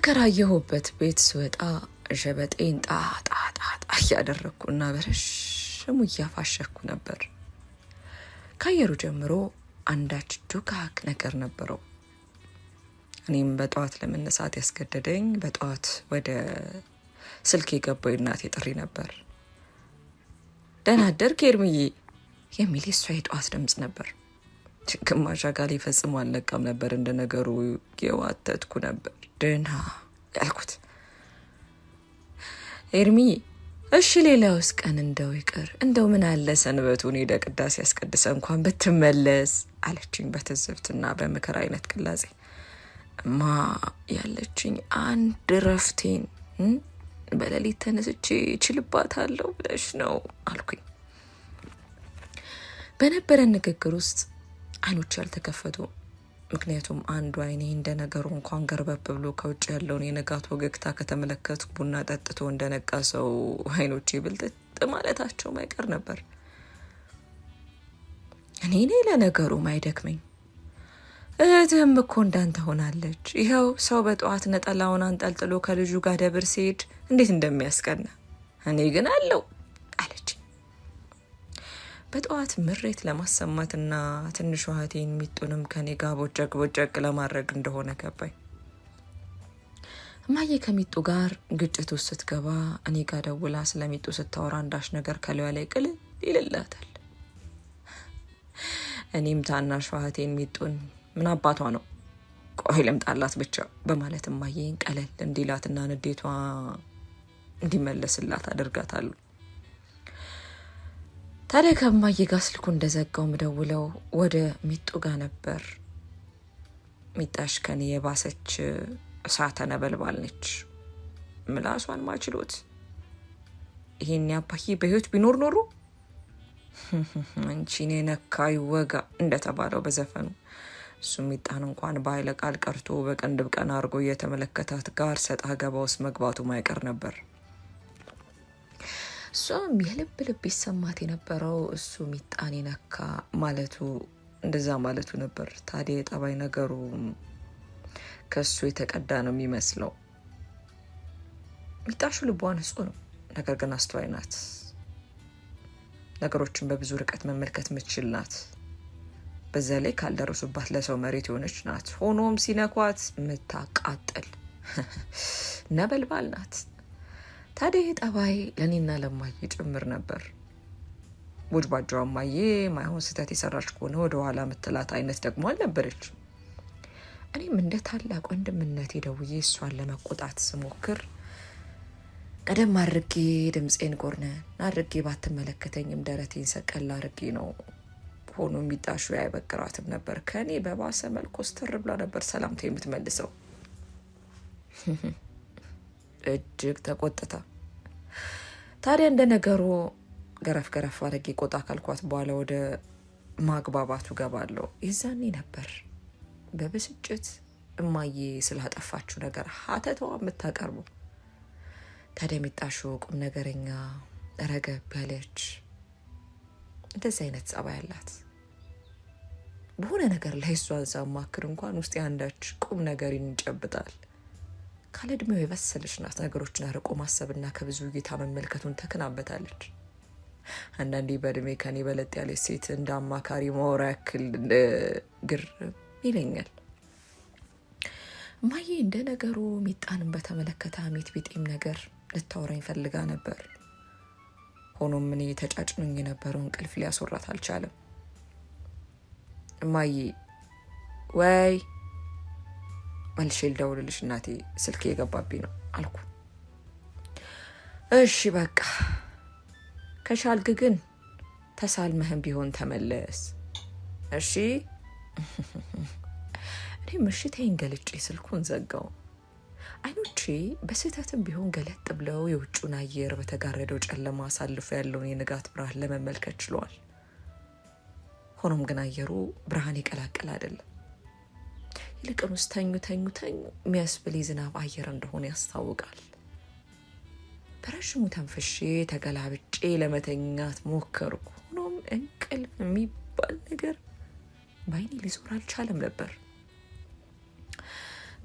ከተከራየሁበት ቤት ስወጣ ሸበጤን ጣ ጣ ጣ ጣ እያደረግኩና በረዥሙ እያፋሸኩ ነበር። ከአየሩ ጀምሮ አንዳች ዱካክ ነገር ነበረው። እኔም በጠዋት ለመነሳት ያስገደደኝ በጠዋት ወደ ስልክ የገባው የእናቴ ጥሪ ነበር። ደህና አደርክ ኤርምዬ የሚል የእሷ የጠዋት ድምፅ ነበር። ግማሽ አካሌ ፈጽሞ አልነቃም ነበር። እንደ ነገሩ የዋተትኩ ነበር ደህና ያልኩት። ኤርሚዬ እሺ ሌላውስ ቀን እንደው ይቅር፣ እንደው ምን አለ ሰንበቱን ሄደ ቅዳሴ ያስቀድሰ እንኳን ብትመለስ አለችኝ በትዝብትና በምክር አይነት ቅላጼ። እማ ያለችኝ አንድ ረፍቴን በሌሊት ተነስቼ እችልባታለሁ ብለሽ ነው አልኩኝ። በነበረን ንግግር ውስጥ አይኖች ያልተከፈቱ፣ ምክንያቱም አንዱ አይኔ እንደ ነገሩ እንኳን ገርበብ ብሎ ከውጭ ያለውን የንጋት ወገግታ ከተመለከትኩ ቡና ጠጥቶ እንደነቃ ሰው አይኖቼ ብልጥጥ ማለታቸው ማይቀር ነበር። እኔ ለነገሩ ማይደክመኝ እህትህም እኮ እንዳንተ ሆናለች። ይኸው ሰው በጠዋት ነጠላውን አንጠልጥሎ ከልጁ ጋር ደብር ሲሄድ እንዴት እንደሚያስቀና፣ እኔ ግን አለው አለች። በጠዋት ምሬት ለማሰማትና ትንሿ እህቴን ሚጡንም ከኔ ጋር ቦጨቅ ቦጨቅ ለማድረግ እንደሆነ ገባኝ። እማዬ ከሚጡ ጋር ግጭት ውስጥ ስትገባ እኔ ጋር ደውላ ስለ ሚጡ ስታወራ አንዳች ነገር ከላዩ ላይ ቅልል ይልላታል። እኔም ታናሿ እህቴን ሚጡን ምን አባቷ ነው ቆይ ልምጣላት ብቻ በማለት እማዬን ቀለል እንዲላትና ንዴቷ እንዲመለስላት አደርጋታለሁ። ታዲያ ከእማዬ ጋር ስልኩ እንደዘጋው ምደውለው ወደ ሚጡ ጋር ነበር። ሚጣሽ ከኔ የባሰች እሳተ ነበልባል ነች። ምላሷን ማችሎት ይሄን አባዬ በህይወት ቢኖር ኖሮ አንቺን የነካ ይወጋ እንደተባለው በዘፈኑ እሱ ሚጣን እንኳን በኃይለ ቃል ቀርቶ በቅንድብ ቀን አድርጎ እየተመለከታት ጋር ሰጣ ገባ ውስጥ መግባቱ ማይቀር ነበር። እሷም የልብ ልብ ይሰማት የነበረው እሱ ሚጣን የነካ ማለቱ እንደዛ ማለቱ ነበር። ታዲያ የጠባይ ነገሩ ከእሱ የተቀዳ ነው የሚመስለው። ሚጣሹ ልቧ ንጹሕ ነው፣ ነገር ግን አስተዋይ ናት። ነገሮችን በብዙ ርቀት መመልከት ምችል ናት። በዛ ላይ ካልደረሱባት ለሰው መሬት የሆነች ናት። ሆኖም ሲነኳት ምታቃጥል ነበልባል ናት። ታዲያ ይህ ጠባይ ለእኔና ለማዬ ጭምር ነበር። ቦጅባጃዋ እማዬ ማይሆን ስህተት የሰራች ከሆነ ወደኋላ ምትላት አይነት ደግሞ አልነበረች። እኔም እንደ ታላቅ ወንድምነቴ ደውዬ እሷን ለመቆጣት ስሞክር ቀደም አድርጌ ድምፄን ጎርነን አድርጌ ባትመለከተኝም ደረቴን ሰቀል አድርጌ ነው። ሆኖ የሚጣሹ አይበግራትም ነበር። ከእኔ በባሰ መልኩ ስትር ብላ ነበር ሰላምታ የምትመልሰው እጅግ ተቆጥታ። ታዲያ እንደ ነገሩ ገረፍ ገረፍ አድርጌ ቆጣ ካልኳት በኋላ ወደ ማግባባቱ ገባለሁ። የዛኔ ነበር በብስጭት እማዬ ስላጠፋችው ነገር ሀተታዋ የምታቀርበው። ታዲያ የሚጣሹ ቁም ነገረኛ፣ ረገብ ያለች እንደዚህ አይነት ጸባይ አላት። በሆነ ነገር ላይ እሷን ሳማክር እንኳን ውስጥ አንዳች ቁም ነገር ይንጨብጣል። ካለ እድሜው የበሰለች ናት። ነገሮችን አርቆ ማሰብና ከብዙ እይታ መመልከቱን ተክናበታለች። አንዳንዴ በእድሜ ከኔ በለጥ ያለች ሴት እንደ አማካሪ ማወራ ያክል ግር ይለኛል። እማዬ እንደ ነገሩ ሚጣንን በተመለከተ ሐሜት ቢጤም ነገር ልታወራኝ ፈልጋ ነበር። ሆኖም እኔ ተጫጭኖኝ የነበረው እንቅልፍ ሊያስወራት አልቻለም። እማዬ ወይ መልሼ ልደውልልሽ እናቴ፣ ስልክ የገባብኝ ነው አልኩ። እሺ በቃ ከሻልግ ግን ተሳልመህም ቢሆን ተመለስ እሺ። እኔ ምሽቴን ገልጬ ስልኩን ዘጋው። አይኖቼ በስህተትም ቢሆን ገለጥ ብለው የውጩን አየር በተጋረደው ጨለማ አሳልፎ ያለውን የንጋት ብርሃን ለመመልከት ችለዋል። ሆኖም ግን አየሩ ብርሃን የቀላቀለ አይደለም። ይልቅንስ ተኙ ተኙ ተኙ የሚያስብል የዝናብ አየር እንደሆነ ያስታውቃል። በረዥሙ ተንፍሼ ተገላብጬ ለመተኛት ሞከርኩ። ሆኖም እንቅልፍ የሚባል ነገር በአይኔ ሊዞር አልቻለም ነበር።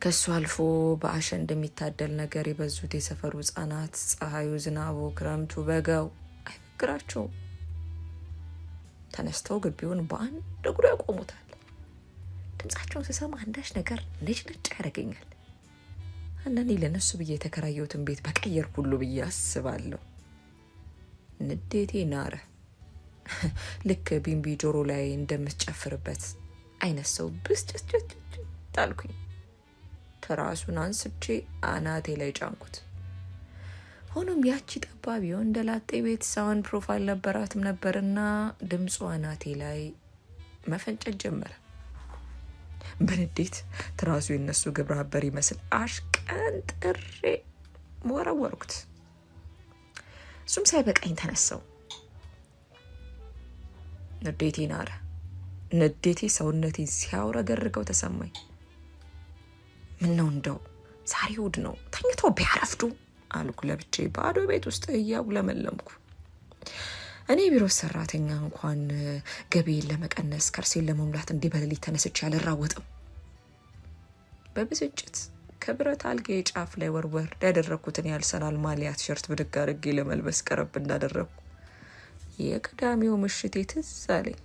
ከሱ አልፎ በአሸን እንደሚታደል ነገር የበዙት የሰፈሩ ሕፃናት ፀሐዩ፣ ዝናቡ፣ ክረምቱ፣ በጋው አይበግራቸውም። ተነስተው ግቢውን በአንድ እግሩ ያቆሙታል። ድምፃቸውን ስሰማ አንዳች ነገር ነጭ ነጭ ያደርገኛል። አንዳንዴ ለነሱ ብዬ የተከራየሁትን ቤት በቀየር ሁሉ ብዬ አስባለሁ። ንዴቴ ናረ። ልክ ቢምቢ ጆሮ ላይ እንደምትጨፍርበት አይነት ሰው ብስጭትጭት አልኩኝ። ትራሱን አንስቼ አናቴ ላይ ጫንኩት። ሆኖም ያቺ ጠባብ የወንደላጤ ቤት sound proof አልነበራትም ነበርና ድምፁ አናቴ ላይ መፈንጨት ጀመረ። በንዴት ትራሱ የነሱ ግብረ አበር ይመስል አሽቀንጥሬ ወረወርኩት። እሱም ሳይበቃኝ ተነሳው። ንዴቴ ናረ። ንዴቴ ሰውነቴን ሲያውረገርገው ተሰማኝ። ምነው እንደው ዛሬ እሑድ ነው ተኝተው ቢያረፍዱ አልኩ ለብቻዬ ባዶ ቤት ውስጥ እያጉለመለምኩ። እኔ ቢሮ ሰራተኛ እንኳን ገቢዬን ለመቀነስ ከርሴን ለመሙላት እንዲህ በሌሊት ተነስቼ አልራወጥም። በብስጭት ከብረት አልጋዬ ጫፍ ላይ ወርወር ያደረግኩትን የአርሰናል ማሊያ ቲሸርት ብድግ አድርጌ ለመልበስ ቀረብ እንዳደረግኩ የቅዳሜው ምሽቴ ትዝ አለኝ።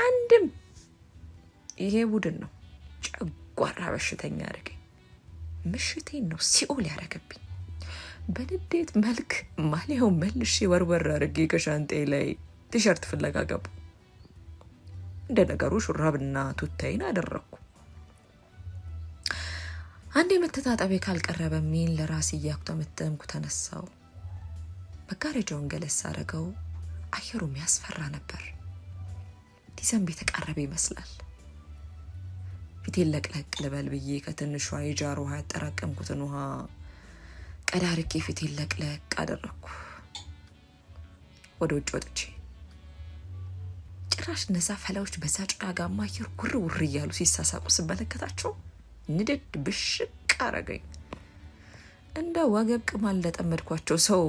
አንድም ይሄ ቡድን ነው ጨጓራ በሽተኛ ያደረገኝ። ምሽቴን ነው ሲኦል ያደረገብኝ። በንዴት መልክ ማሊያውን መልሼ ወርወር አድርጌ ከሻንጤ ላይ ቲሸርት ፍለጋ ገቡ። እንደ ነገሩ ሹራብና ቱታይን አደረግኩ። አንድ የመተጣጠቤ ካልቀረ በሚል ለራሴ እያኩተመተምኩ ተነሳው። መጋረጃውን ገለስ አደረገው። አየሩ ያስፈራ ነበር። ሊዘንብ የተቃረበ ይመስላል። ፊቴን ለቅለቅ ልበል ብዬ ከትንሿ የጃር ውሃ ያጠራቀምኩትን ውሃ ቀዳርጌ ፊቴን ለቅለቅ አደረግኩ። ወደ ውጭ ወጥቼ ጭራሽ እነዛ ፈላዎች በዛ ጭጋጋማ አየር ውር ውር እያሉ ሲሳሳቁ ስመለከታቸው ንድድ ብሽቅ አረገኝ። እንደ ወገብ ቅማል ለጠመድኳቸው ሰው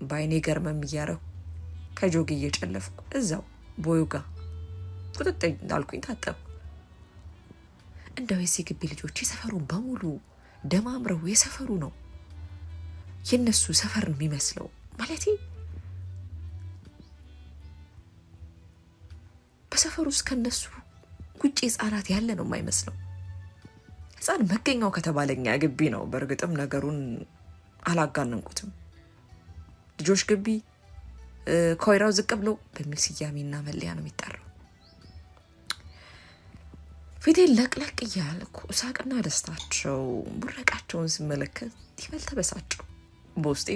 በአይኔ ገርመም እያረኩ ከጆግ እየጨለፍኩ እዛው ቦዩ ጋ ቁጥጥ እንዳልኩኝ ታጠብኩ። እንደው የዚህ ግቢ ልጆች የሰፈሩን በሙሉ ደማምረው የሰፈሩ ነው የነሱ ሰፈር ነው የሚመስለው። ማለቴ በሰፈሩ ውስጥ ከነሱ ውጭ ህጻናት ያለ ነው የማይመስለው። ህፃን መገኛው ከተባለኛ ግቢ ነው። በእርግጥም ነገሩን አላጋነንኩትም። ልጆች ግቢ ከወይራው ዝቅ ብሎ በሚል ስያሜና መለያ ነው የሚጠራው። ፊቴን ለቅለቅ እያልኩ ሳቅና ደስታቸው ቡረቃቸውን ስመለከት ይበል ተበሳጨሁ። በውስጤ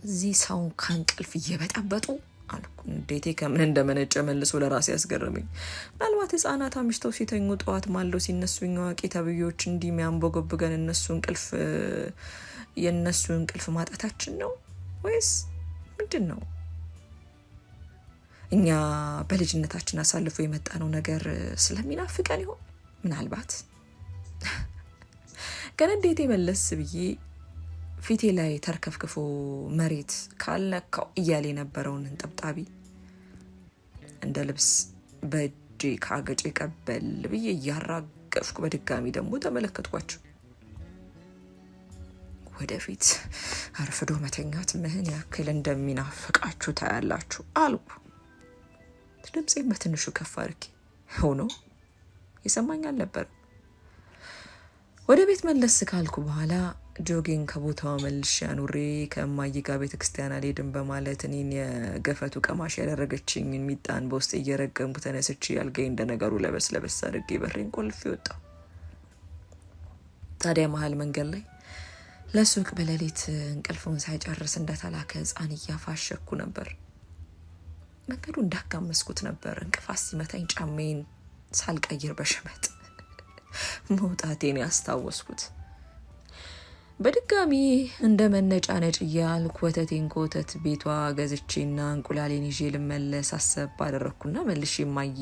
እዚህ ሰውን ከእንቅልፍ እየበጠበጡ አልኩ። እንዴቴ ከምን እንደመነጨ መልሶ ለራሴ ያስገረመኝ። ምናልባት ህጻናት አምሽተው ሲተኙ ጠዋት ማለው ሲነሱ እኛ አዋቂ ተብዬዎች እንዲህ የሚያንቦገቡገን እነሱ እንቅልፍ የእነሱ እንቅልፍ ማጣታችን ነው ወይስ ምንድን ነው? እኛ በልጅነታችን አሳልፎ የመጣነው ነገር ስለሚናፍቀን ይሆን? ምናልባት ከንዴቴ መለስ ብዬ ፊቴ ላይ ተርከፍክፎ መሬት ካልነካው እያለ የነበረውን እንጥብጣቢ እንደ ልብስ በእጄ ከአገጬ ቀበል ብዬ እያራገፍኩ በድጋሚ ደግሞ ተመለከትኳቸው። ወደፊት አርፍዶ መተኛት ምን ያክል እንደሚናፍቃችሁ ታያላችሁ አልኩ። ድምፄን በትንሹ ከፍ አድርጌ ሆኖ የሰማኝ አልነበረም። ወደ ቤት መለስ ካልኩ በኋላ ጆጌን ከቦታዋ መልሼ አኑሬ ከእማዬ ጋር ቤተ ክርስቲያን አልሄድም በማለት እኔን የገፈቱ ቀማሽ ያደረገችኝን ሚጣን በውስጥ እየረገምኩ ተነስቼ አልጋዬ እንደነገሩ ለበስ ለበስ አድርጌ በሬን ቆልፌ ወጣሁ። ታዲያ መሀል መንገድ ላይ ለሱቅ በሌሊት እንቅልፉን ሳይጨርስ እንደተላከ ሕፃን እያፋሸኩ ነበር። መንገዱ እንዳጋመስኩት ነበር። እንቅፋት ሲመታኝ ጫሜን ሳልቀይር በሸመጥ መውጣቴን ያስታወስኩት። በድጋሚ እንደ መነጫነጭ እያልኩ ወተቴን ከወተት ቤቷ ገዝቼና እንቁላሌን ይዤ ልመለስ አሰብ አደረግኩና መልሼ እማዬ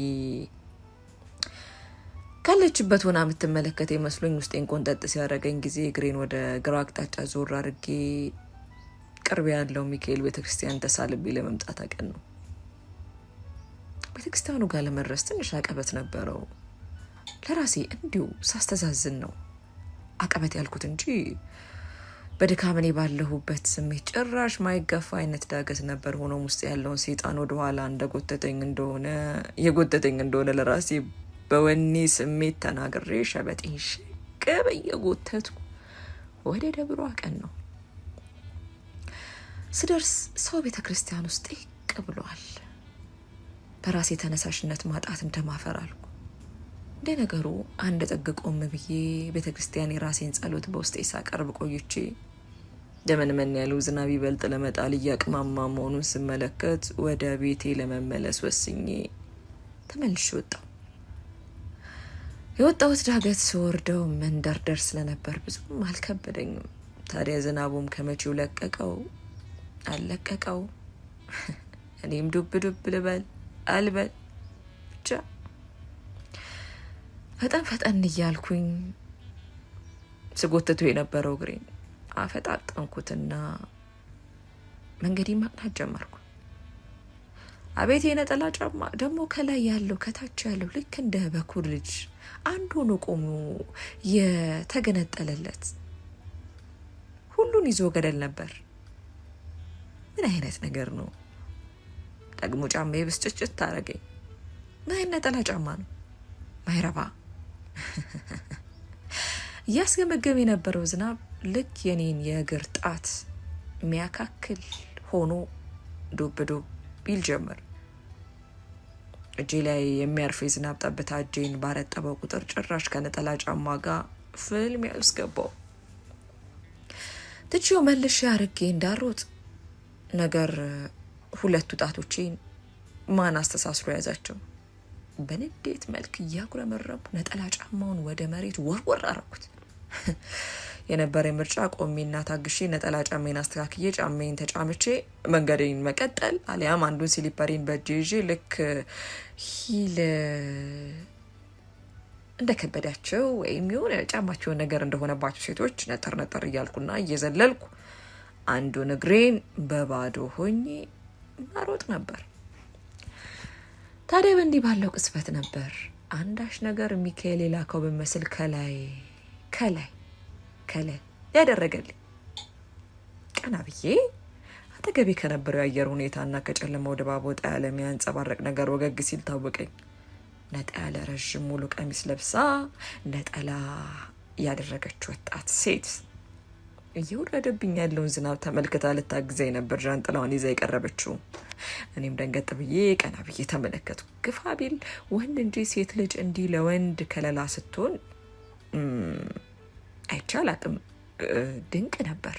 ካለችበት ሆና የምትመለከት መስሎኝ ውስጤን ቆንጠጥ ሲያደርገኝ ጊዜ እግሬን ወደ ግራ አቅጣጫ ዞር አድርጌ ቅርብ ያለው ሚካኤል ቤተክርስቲያን ተሳልቤ ለመምጣት አቀን ነው። ቤተክርስቲያኑ ጋር ለመድረስ ትንሽ አቀበት ነበረው። ለራሴ እንዲሁ ሳስተዛዝን ነው አቀበት ያልኩት እንጂ በድካም እኔ ባለሁበት ስሜት ጭራሽ ማይገፋ አይነት ዳገት ነበር። ሆኖም ውስጥ ያለውን ሰይጣን ወደኋላ እንደጎተተኝ እንደሆነ የጎተተኝ እንደሆነ ለራሴ በወኔ ስሜት ተናግሬ ሸበጤን ሽቅብ እየጎተትኩ ወደ ደብሩ አቀናሁ። ስደርስ ሰው ቤተ ክርስቲያን ውስጥ ጥቅ ብሏል። በራሴ ተነሳሽነት ማጣት እንደማፈር አልኩ። እንደ ነገሩ አንድ ጥግ ቆም ብዬ ቤተ ክርስቲያን የራሴን ጸሎት በውስጤ ሳቀርብ ቆይቼ ደመንመን ያለው ዝናብ ይበልጥ ለመጣል እያቅማማ መሆኑን ስመለከት ወደ ቤቴ ለመመለስ ወስኜ ተመልሼ ወጣሁ። የወጣሁት ዳገት ስወርደው መንደርደር ስለነበር ብዙም አልከበደኝም። ታዲያ ዝናቡም ከመቼው ለቀቀው አልለቀቀው፣ እኔም ዱብ ዱብ ልበል አልበል ብቻ ፈጠን ፈጠን እያልኩኝ ስጎትቶ የነበረው እግሬን አፈጣጠንኩትና መንገዴን ማቅናት ጀመርኩ። አቤት የነጠላ ጫማ ደግሞ ከላይ ያለው ከታች ያለው ልክ እንደ በኩር ልጅ አንድ ሆኖ ቆሞ የተገነጠለለት ሁሉን ይዞ ገደል ነበር። ምን አይነት ነገር ነው ደግሞ? ጫማዬ ብስጭጭት አደረገኝ። ምን አይነት ነጠላ ጫማ ነው ማይረባ? እያስገመገም የነበረው ዝናብ ልክ የኔን የእግር ጣት የሚያካክል ሆኖ ዱብ ዱብ ይል ጀመር። እጄ ላይ የሚያርፍ የዝናብ ጠብታ እጄን ባረጠበው ቁጥር ጭራሽ ከነጠላ ጫማ ጋር ፍልሚያ ውስጥ ገባው። ትቼው መልሼ አርጌ እንዳሮጥ ነገር ሁለቱ ጣቶቼን ማን አስተሳስሮ ያዛቸው? በንዴት መልክ እያጉረመረምኩ ነጠላ ጫማውን ወደ መሬት ወርወር አረኩት። የነበረ ምርጫ ቆሜና ታግሼ ነጠላ ጫሜን አስተካክዬ ጫሜን ተጫምቼ መንገዴን መቀጠል አሊያም አንዱን slipper ኤን በእጄ ይዤ ልክ heel እንደከበዳቸው ወይም የሆነ ጫማቸውን ነገር እንደሆነባቸው ሴቶች ነጠር ነጠር እያልኩና እየዘለልኩ አንዱን እግሬን በባዶ ሆኜ መሮጥ ነበር። ታዲያ በእንዲህ ባለው ቅጽበት ነበር አንዳች ነገር ሚካኤል የላከው በመስል ከላይ ከላይ ከላይ ያደረገልኝ። ቀና ብዬ አጠገቤ ከነበረው የአየር ሁኔታና ከጨለማው ድባብ ወጣ ያለ የሚያንጸባረቅ ነገር ወገግ ሲል ታወቀኝ። ነጣ ያለ ረዥም ሙሉ ቀሚስ ለብሳ ነጠላ ያደረገች ወጣት ሴት እየወረደብኝ ያለውን ዝናብ ተመልክታ ልታግዘኝ ነበር ዣንጥላዋን ይዛ የቀረበችው። እኔም ደንገጥ ብዬ ቀና ብዬ ተመለከትኩ። ግፋ ቢል ወንድ እንጂ ሴት ልጅ እንዲህ ለወንድ ከለላ ስትሆን አይቼ አላቅም። ድንቅ ነበር።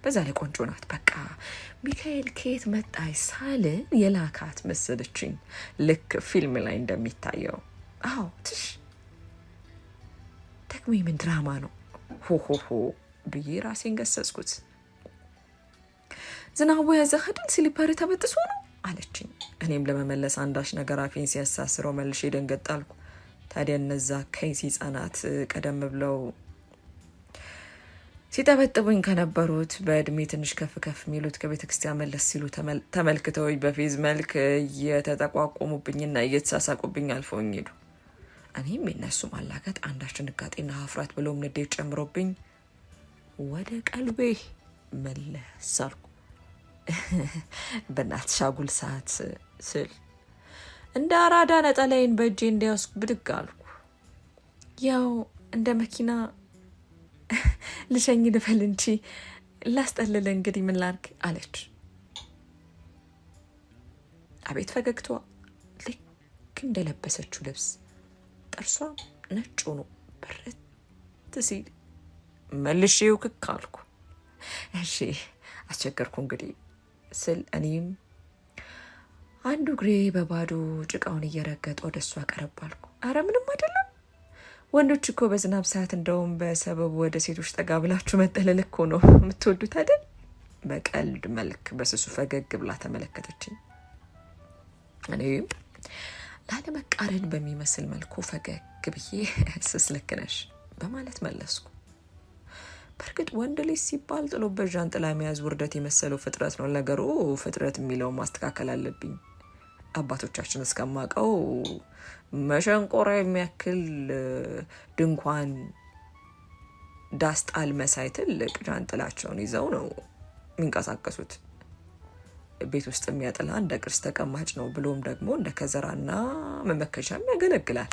በዛ ላይ ቆንጆ ናት። በቃ ሚካኤል ከየት መጣይ ሳልን የላካት መሰለችኝ፣ ልክ ፊልም ላይ እንደሚታየው። አዎ ትሽ ደግሞ የምን ድራማ ነው? ሆሆሆ ብዬ ራሴን ገሰጽኩት። ዝናቡ ያዘህ አይደል? slipper ተበጥሶ ነው አለችኝ። እኔም ለመመለስ አንዳች ነገር አፌን ሲያሳስረው መልሼ ደንገጥ አልኩ። ታዲያ እነዛ ከይሲ ህጻናት ቀደም ብለው ሲጠበጥቡኝ ከነበሩት በእድሜ ትንሽ ከፍ ከፍ የሚሉት ከቤተ ክርስቲያን መለስ ሲሉ ተመልክተው በፌዝ መልክ እየተጠቋቆሙብኝና እየተሳሳቁብኝ አልፈውኝ ሄዱ። እኔም የነሱ ማላገጥ አንዳች ድንጋጤና ሀፍረት ብሎም ንዴት ጨምሮብኝ ወደ ቀልቤ መለስ አልኩ። በእናትሽ አጉል ሰዓት ስል እንደ አራዳ ነጠላዬን በእጄ እንዲያስኩ ብድግ አልኩ። ያው እንደ መኪና ልሸኝ ልበል እንጂ ላስጠልል እንግዲህ ምን ላርግ አለች። አቤት ፈገግታዋ! ልክ እንደለበሰችው ልብስ ጥርሷ ነጭ ሆኖ ብርት ሲል መልሼው ክክ አልኩ። እሺ አስቸገርኩ እንግዲህ ስል እኔም አንዱ እግሬ በባዶ ጭቃውን እየረገጠ ወደ እሷ ቀረብ አልኩ። አረ ምንም አይደለም። ወንዶች እኮ በዝናብ ሰዓት እንደውም በሰበቡ ወደ ሴቶች ጠጋ ብላችሁ መጠለል እኮ ነው የምትወዱት አይደል? በቀልድ መልክ በስሱ ፈገግ ብላ ተመለከተችኝ። እኔም ላለመቃረን በሚመስል መልኩ ፈገግ ብዬ ስስ ልክ ነሽ በማለት መለስኩ። በእርግጥ ወንድ ልጅ ሲባል ጥሎበት ዣንጥላ መያዝ ውርደት የመሰለው ፍጥረት ነው። ነገሩ ፍጥረት የሚለውን ማስተካከል አለብኝ። አባቶቻችን እስከማውቀው መሸንቆራ የሚያክል ድንኳን ዳስጣል መሳይ ትልቅ ጃንጥላቸውን ይዘው ነው የሚንቀሳቀሱት። ቤት ውስጥ የሚያጥላ እንደ ቅርስ ተቀማጭ ነው፣ ብሎም ደግሞ እንደ ከዘራና መመከሻም ያገለግላል።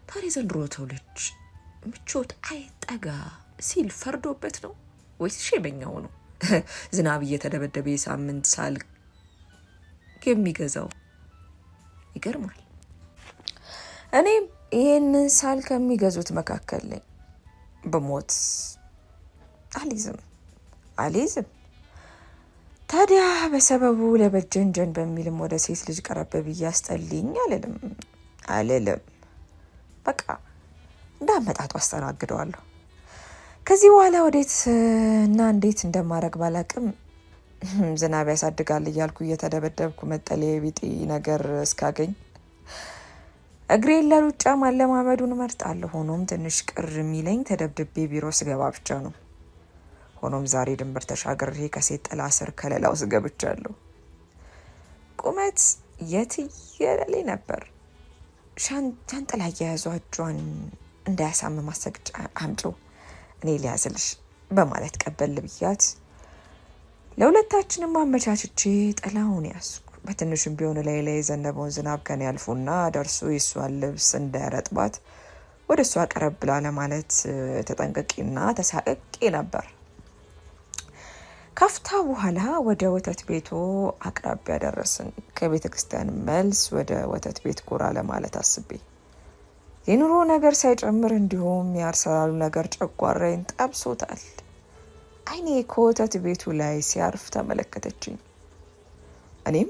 ታዲያ ዘንድሮ ትውልድ ምቾት አይጠጋ ሲል ፈርዶበት ነው ወይስ ሼበኛው ነው? ዝናብ እየተደበደበ የሳምንት ሳል የሚገዛው ይገርማል። እኔም ይህንን ሳል ከሚገዙት መካከል ነኝ። በሞት አልይዝም አልይዝም። ታዲያ በሰበቡ ለበጀንጀን በሚልም ወደ ሴት ልጅ ቀረበ ብዬ አስጠልኝ አልልም አልልም። በቃ እንዳመጣጡ አስተናግደዋለሁ። ከዚህ በኋላ ወዴት እና እንዴት እንደማደርግ ባላቅም ዝናብ ያሳድጋል እያልኩ እየተደበደብኩ መጠለያ ቢጤ ነገር እስካገኝ እግሬን ለሩጫ ማለማመዱን እመርጣለሁ። ሆኖም ትንሽ ቅር የሚለኝ ተደብድቤ ቢሮ ስገባ ብቻ ነው። ሆኖም ዛሬ ድንበር ተሻግሬ ከሴት ጥላ ስር ከለላ ውስጥ ገብቻለሁ። ቁመት የትየለሌ ነበር። ሻንጥላ እየያዟ እጇን እንዳያሳምም አሰግጫ አምጪው እኔ ሊያዝልሽ በማለት ቀበል ብያት ለሁለታችንም አመቻችቼ ጥላውን ያዝኩ። በትንሹም ቢሆን ላይ ላይ የዘነበውን ዝናብ ከኔ ያልፉና ደርሶ የእሷን ልብስ እንዳያረጥባት ወደ እሷ ቀረብ ብላ ለማለት ተጠንቅቄና ተሳቅቄ ነበር። ካፍታ በኋላ ወደ ወተት ቤቱ አቅራቢያ ደረስን። ከቤተ ክርስቲያን መልስ ወደ ወተት ቤት ጎራ ለማለት አስቤ የኑሮ ነገር ሳይጨምር እንዲሁም የአርሰናሉ ነገር ጨጓራዬን ጠብሶታል። አይኔ ከወተት ቤቱ ላይ ሲያርፍ ተመለከተችኝ። እኔም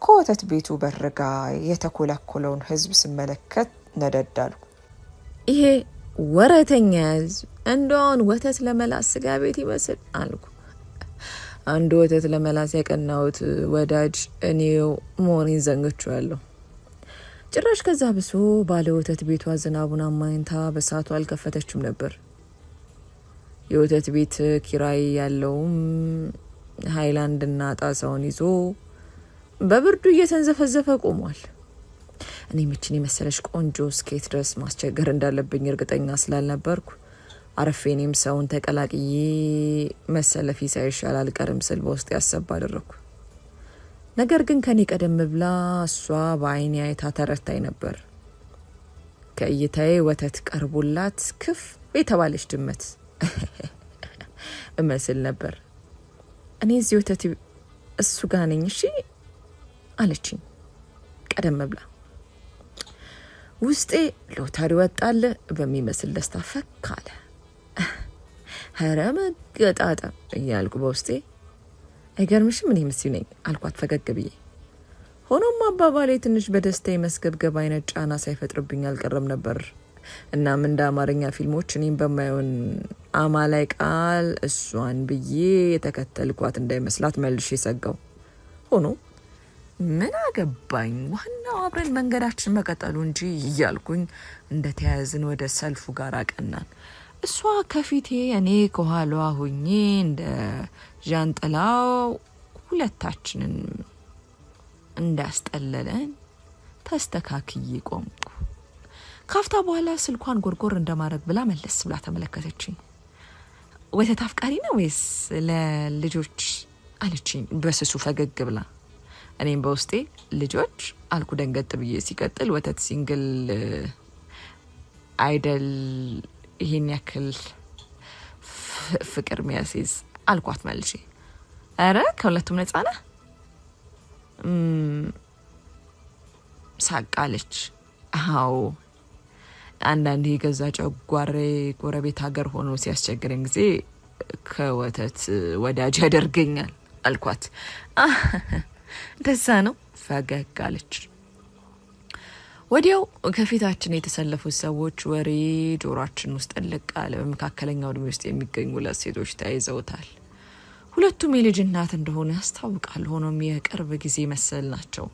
ከወተት ቤቱ በርጋ የተኮላኮለውን ሕዝብ ስመለከት ነደድ አልኩ። ይሄ ወረተኛ ሕዝብ እንደውን ወተት ለመላስ ስጋ ቤት ይመስል አልኩ። አንድ ወተት ለመላስ ያቀናሁት ወዳጅ እኔው መሆኔን ዘንግቼዋለሁ። ጭራሽ ከዛ ብሶ ባለ ወተት ቤቷ ዝናቡን አማኝታ በሰዓቱ አልከፈተችም ነበር። የወተት ቤት ኪራይ ያለውም ሃይላንድና ጣሳውን ይዞ በብርዱ እየተንዘፈዘፈ ቆሟል። እኔ ምችን የመሰለች ቆንጆ እስከየት ድረስ ማስቸገር እንዳለብኝ እርግጠኛ ስላልነበርኩ አረፌ እኔም ሰውን ተቀላቅዬ መሰለፊ ሳይሻል አልቀርም ስል በውስጥ ያሰብ አደረግኩ። ነገር ግን ከኔ ቀደም ብላ እሷ በአይኔ አይታ ተረድታኝ ነበር። ከእይታዬ ወተት ቀርቦላት ክፍ የተባለች ድመት እመስል ነበር። እኔ እዚህ ወተት እሱ ጋ ነኝ እሺ አለችኝ ቀደም ብላ። ውስጤ ሎተሪ ወጣለ በሚመስል ደስታ ፈክ አለ። ኧረ መገጣጠም እያልኩ በውስጤ አይገርምሽም እኔ ምስዩ ነኝ አልኳት ፈገግ ብዬ። ሆኖም አባባሌ ትንሽ በደስታ የመስገብገብ አይነት ጫና ሳይፈጥርብኝ አልቀረም ነበር። እናም እንደ አማርኛ ፊልሞች እኔም በማየውን አማላይ ቃል እሷን ብዬ የተከተልኳት እንዳይመስላት መልሼ ሰጋው። ሆኖ ምን አገባኝ ዋናው አብረን መንገዳችን መቀጠሉ እንጂ እያልኩኝ እንደተያያዝን ወደ ሰልፉ ጋር አቀናን። እሷ ከፊቴ እኔ ከኋላዋ ሆኜ እንደ ዣንጥላው ሁለታችንን እንዳስጠለለን ተስተካክዬ ቆምኩ። ካፍታ በኋላ ስልኳን ጎርጎር እንደማድረግ ብላ መለስ ብላ ተመለከተችኝ። ወተት አፍቃሪ ነው ወይስ ለልጆች አለችኝ በስሱ ፈገግ ብላ። እኔም በውስጤ ልጆች አልኩ ደንገጥ ብዬ። ሲቀጥል ወተት single አይደል ይሄን ያክል ፍቅር ሚያስይዝ አልኳት መልሼ። ኧረ ከሁለቱም ነጻ ነህ ሳቃለች። አዎ አንዳንድ የገዛ ጨጓሬ ጎረቤት ሀገር ሆኖ ሲያስቸግረኝ ጊዜ ከወተት ወዳጅ ያደርገኛል አልኳት። እንደዛ ነው ፈገግ አለች። ወዲያው ከፊታችን የተሰለፉት ሰዎች ወሬ ጆሯችን ውስጥ ጥልቅ አለ። በመካከለኛው እድሜ ውስጥ የሚገኙ ሁለት ሴቶች ተያይዘውታል። ሁለቱም የልጅ እናት እንደሆኑ ያስታውቃል። ሆኖም የቅርብ ጊዜ መሰል ናቸው።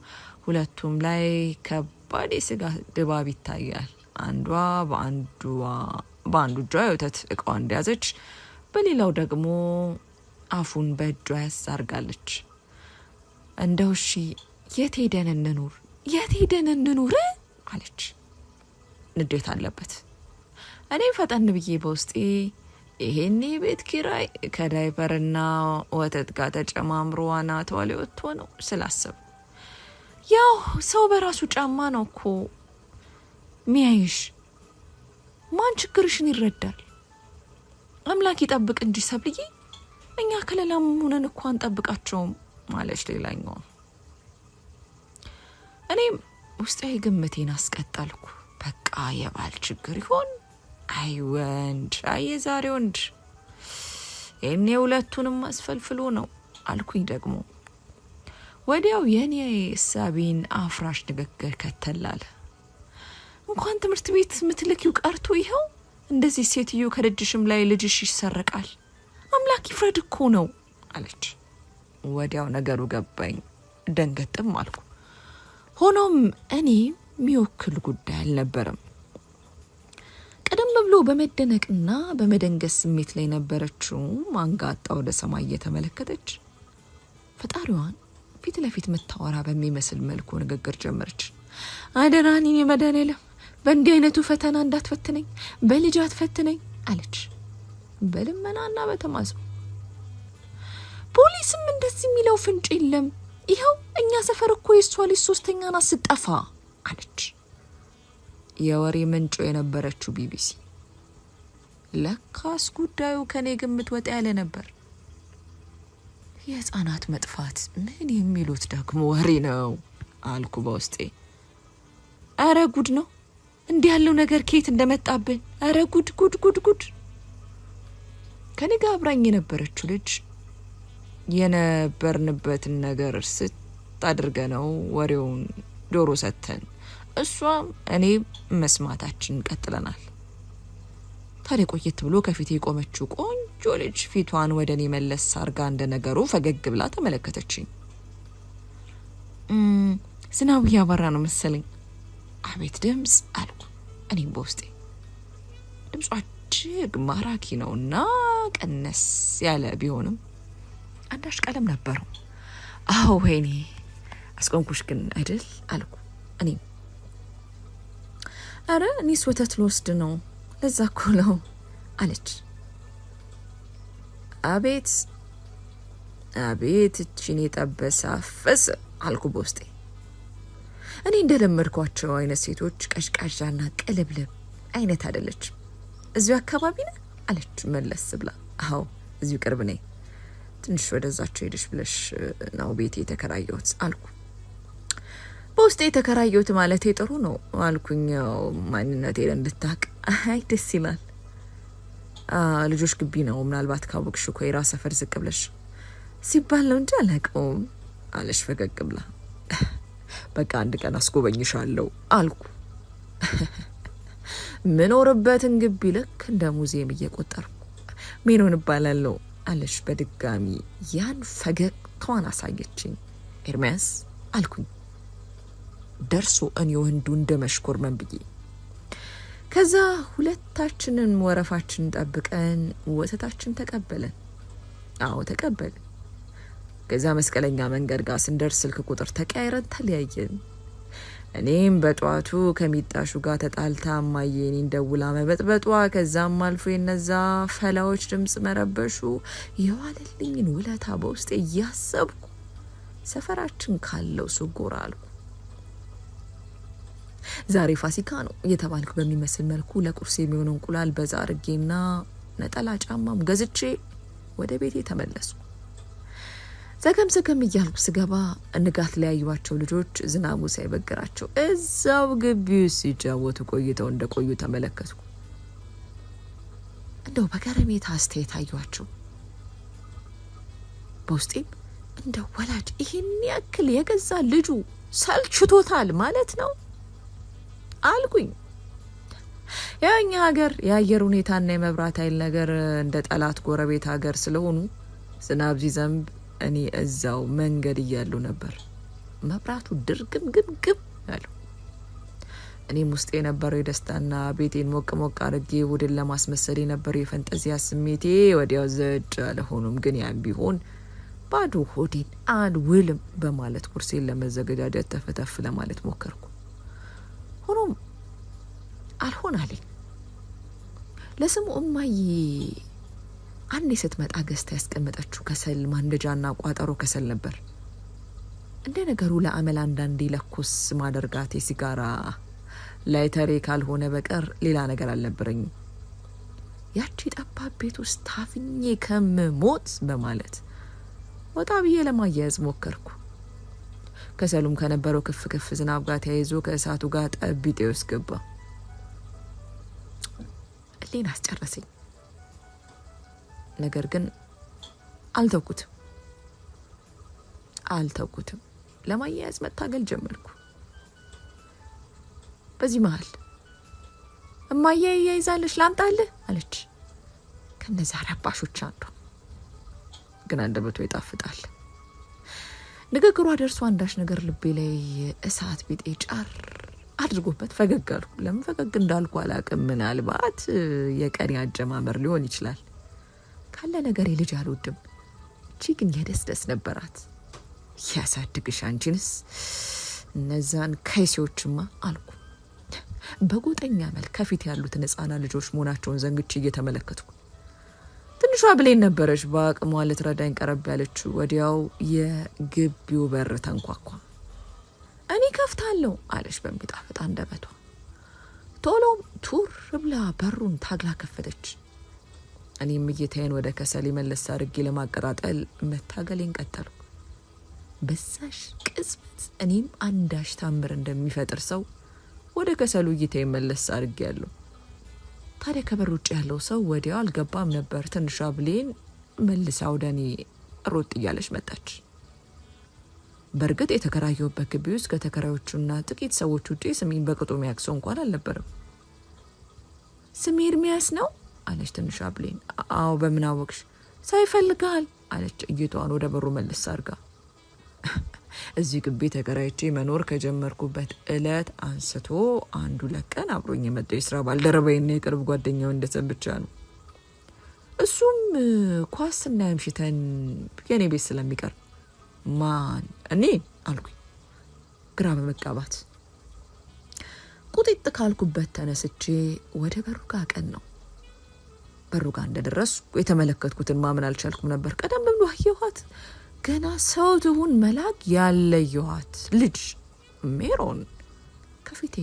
ሁለቱም ላይ ከባድ የስጋ ድባብ ይታያል። አንዷ በአንዱ እጇ የወተት እቃዋ እንደያዘች፣ በሌላው ደግሞ አፉን በእጇ ያሳርጋለች። እንደው እሺ የት ሄደን እንኑር የት ሄደን እንኑር አለች። ንዴት አለበት። እኔም ፈጠን ብዬ በውስጤ ይሄኔ ቤት ኪራይ ከዳይፐርና ወተት ጋር ተጨማምሮ አናቷ ላይ ወጥቶ ነው ስላሰብኩ፣ ያው ሰው በራሱ ጫማ ነው እኮ ሚያይሽ። ማን ችግርሽን ይረዳል? አምላክ ይጠብቅ እንጂ ሰብልዬ፣ እኛ ከለላም ሆነን እኮ አንጠብቃቸውም አለች ሌላኛዋ። እኔም ውስጣዊ ግምቴን አስቀጠልኩ። በቃ የባል ችግር ይሆን? አይ ወንድ፣ አይ የዛሬ ወንድ ይህኔ ሁለቱንም አስፈልፍሎ ነው አልኩኝ። ደግሞ ወዲያው የኔ እሳቤን አፍራሽ ንግግር ከተላለ። እንኳን ትምህርት ቤት ምትልኪው ቀርቶ ይኸው እንደዚህ ሴትዮ ከደጅሽም ላይ ልጅሽ ይሰረቃል። አምላክ ይፍረድ እኮ ነው አለች። ወዲያው ነገሩ ገባኝ፣ ደንገጥም አልኩ። ሆኖም እኔ የሚወክል ጉዳይ አልነበረም። ቀደም ብሎ በመደነቅና በመደንገስ ስሜት ላይ የነበረችው አንጋጣ ወደ ሰማይ እየተመለከተች ፈጣሪዋን ፊት ለፊት መታወራ በሚመስል መልኩ ንግግር ጀመረች። አደራህን የኔ መድኃኒዓለም በእንዲህ አይነቱ ፈተና እንዳትፈትነኝ፣ በልጅ አትፈትነኝ አለች በልመናና በተማጽኖ። ፖሊስም እንደዚህ የሚለው ፍንጭ የለም፣ ይኸው እኛ ሰፈር እኮ የእሷ ልጅ ሶስተኛ ናት ስጠፋ አለች። የወሬ ምንጩ የነበረችው ቢቢሲ። ለካስ ጉዳዩ ከኔ ግምት ወጣ ያለ ነበር። የህፃናት መጥፋት ምን የሚሉት ደግሞ ወሬ ነው አልኩ በውስጤ። አረ ጉድ ነው እንዲህ ያለው ነገር ከየት እንደመጣብን! አረ ጉድ ጉድ ጉድ ጉድ! ከኔ ጋር አብራኝ የነበረችው ልጅ የነበርንበትን ነገር ስታድርገ ነው ወሬውን ጆሮ ሰጥተን እሷም እኔ መስማታችን ቀጥለናል። ታዲያ ቆየት ብሎ ከፊቴ የቆመችው ቆንጆ ልጅ ፊቷን ወደ እኔ መለስ አርጋ እንደ ነገሩ ፈገግ ብላ ተመለከተችኝ። ዝናቡ እያበራ ነው መሰለኝ። አቤት ድምፅ አልኩ እኔም በውስጤ። ድምጿ እጅግ ማራኪ ነውና ቀነስ ያለ ቢሆንም አንዳች ቀለም ነበረው። አዎ ወይኔ አስቆንኩሽ ግን አይደል አልኩ እኔም። አረ እኔስ ወተት ልወስድ ነው ለዛ እኮ ነው አለች። አቤት አቤት እቺን የጠበሰ አፈሰ አልኩ በውስጤ። እኔ እንደለመድኳቸው አይነት ሴቶች ቀዥቃዣና ቅልብልብ አይነት አይደለች። እዚሁ አካባቢ ነህ አለች መለስ ብላ። አዎ እዚሁ ቅርብ ነኝ፣ ትንሽ ወደዛቸው ሄደሽ ብለሽ ነው ቤቴ የተከራየሁት አልኩ። በውስጤ የተከራየሁት ማለቴ ጥሩ ነው አልኩኝ፣ ማንነቴን እንድታቅ። አይ ደስ ይላል። ልጆች ግቢ ነው ምናልባት ካወቅሽ እኮ የራስ ሰፈር ዝቅ ብለሽ ሲባል ነው እንጂ አላውቀውም አለሽ ፈገግ ብላ። በቃ አንድ ቀን አስጎበኝሻለሁ አልኩ። ምኖርበትን ግቢ ልክ እንደ ሙዚየም እየቆጠርኩ ሜሮን እባላለሁ አለሽ በድጋሚ ያን ፈገግታዋን አሳየችኝ። ኤርሚያስ አልኩኝ ደርሶ እኔ ወንዱ እንደ መሽኮርመን ብዬ። ከዛ ሁለታችንን ወረፋችን ጠብቀን ወተታችን ተቀበለን። አዎ ተቀበልን። ከዛ መስቀለኛ መንገድ ጋር ስንደርስ ስልክ ቁጥር ተቀያይረን ተለያየን። እኔም በጠዋቱ ከሚጣሹ ጋር ተጣልታ እማዬ እኔን ደውላ መበጥበጧ፣ ከዛም አልፎ የነዛ ፈላዎች ድምጽ መረበሹ፣ የዋለልኝን ውለታ በውስጤ እያሰብኩ ሰፈራችን ካለው ሱቅ ጎራ አልኩ። ዛሬ ፋሲካ ነው እየተባልኩ በሚመስል መልኩ ለቁርስ የሚሆነው እንቁላል በዛ አርጌና ነጠላ ጫማም ገዝቼ ወደ ቤቴ ተመለስኩ። ዘገም ዘገም እያልኩ ስገባ ንጋት ላይ ያዩዋቸው ልጆች ዝናቡ ሳይበግራቸው እዛው ግቢ ውስጥ ሲጫወቱ ቆይተው እንደቆዩ ተመለከትኩ። እንደው በገረሜታ አስተያየት አየኋቸው። በውስጤም እንደ ወላጅ ይህን ያክል የገዛ ልጁ ሰልችቶታል ማለት ነው አልኩኝ። ያው እኛ ሀገር የአየር ሁኔታና የመብራት ኃይል ነገር እንደ ጠላት ጎረቤት ሀገር ስለሆኑ ዝናብ ሲዘንብ እኔ እዛው መንገድ እያሉ ነበር መብራቱ ድርግም ግብግብ ያለው። እኔም ውስጥ የነበረው የደስታና ቤቴን ሞቅ ሞቅ አድርጌ ቡድን ለማስመሰል የነበረው የፈንጠዚያ ስሜቴ ወዲያው ዘጭ አለ። ሆኖም ግን ያም ቢሆን ባዶ ሆዴን አልውልም በማለት ቁርሴን ለመዘገጃጀት ተፈተፍ ለማለት ሞከርኩ። ሆኖም አልሆን አለኝ። ለስሙ እማዬ አንዴ ስትመጣ ገዝታ ያስቀመጠችው ከሰል ማንደጃና ቋጠሮ ከሰል ነበር። እንደ ነገሩ ለአመል አንዳንዴ ለኮስ ማደርጋት የሲጋራ ላይተሬ ካልሆነ በቀር ሌላ ነገር አልነበረኝም። ያቺ ጠባብ ቤት ውስጥ ታፍኜ ከምሞት በማለት ወጣ ብዬ ለማያያዝ ሞከርኩ። ከሰሉም ከነበረው ክፍ ክፍ ዝናብ ጋር ተያይዞ ከእሳቱ ጋር ጠቢጤ ውስጥ ገባ። እሌን አስጨረሰኝ። ነገር ግን አልተውኩትም አልተውኩትም። ለማያያዝ መታገል ጀመርኩ። በዚህ መሀል እማዬ እያይዛለች ላምጣልህ አለች። ከነዛ ረባሾች አንዷ ግን አንደበቷ ይጣፍጣል። ንግግሯ ደርሶ አንዳች ነገር ልቤ ላይ እሳት ቢጤ ጫር አድርጎበት ፈገግ አልኩ። ለምን ፈገግ እንዳልኩ አላቅም። ምናልባት የቀኔ አጀማመር ሊሆን ይችላል። ካለ ነገር ልጅ አልወድም። እቺ ግን የደስ ደስ ነበራት። ያሳድግሽ አንቺንስ እነዛን ከይሴዎችማ አልኩ። በጎጠኛ መልክ ከፊት ያሉትን ሕፃናት ልጆች መሆናቸውን ዘንግቼ እየተመለከትኩ ትንሿ ብሌን ነበረች በአቅሟ ልትረዳኝ ቀረብ ያለችው። ወዲያው የግቢው በር ተንኳኳ። እኔ ከፍታለሁ አለች በሚጣፍጥ አንደበቷ። ቶሎም ቱር ብላ በሩን ታግላ ከፈተች። እኔም እይታዬን ወደ ከሰል መለስ አድርጌ ለማቀጣጠል መታገሌን ቀጠልኩ። በዛሽ ቅጽበት እኔም አንዳች ታምር እንደሚፈጥር ሰው ወደ ከሰሉ እይታዬን መለስ አድርጌ ያለሁ። ታዲያ ከበር ውጭ ያለው ሰው ወዲያው አልገባም ነበር። ትንሿ ብሌን መልሳ ወደ እኔ ሮጥ እያለች መጣች። በእርግጥ የተከራየሁበት ግቢ ውስጥ ከተከራዮቹና ጥቂት ሰዎች ውጪ ስሜን በቅጡ የሚያውቅ ሰው እንኳን አልነበረም። ስሜ ኤርሚያስ ነው አለች ትንሿ ብሌን። አዎ፣ በምን አወቅሽ? ሳይፈልጋል አለች እይቷን ወደ በሩ መለስ አድርጋ። እዚህ ግቢ ተከራይቼ መኖር ከጀመርኩበት እለት አንስቶ አንዱ ለቀን አብሮኝ የመጣው የስራ ባልደረባዬና የቅርብ ጓደኛው እንደሰን ብቻ ነው። እሱም ኳስ ስናይ አምሽተን የኔ ቤት ስለሚቀር ማን እኔ አልኩኝ ግራ በመጋባት። ቁጢጥ ካልኩበት ተነስቼ ወደ በሩ ጋር ቀን ነው። በሩ ጋር እንደደረስኩ የተመለከትኩትን ማመን አልቻልኩም ነበር። ቀደም ብሎ አየኋት። ገና ሰው ትሁን መልአክ ያለየኋት ልጅ ሜሮን ከፊቴ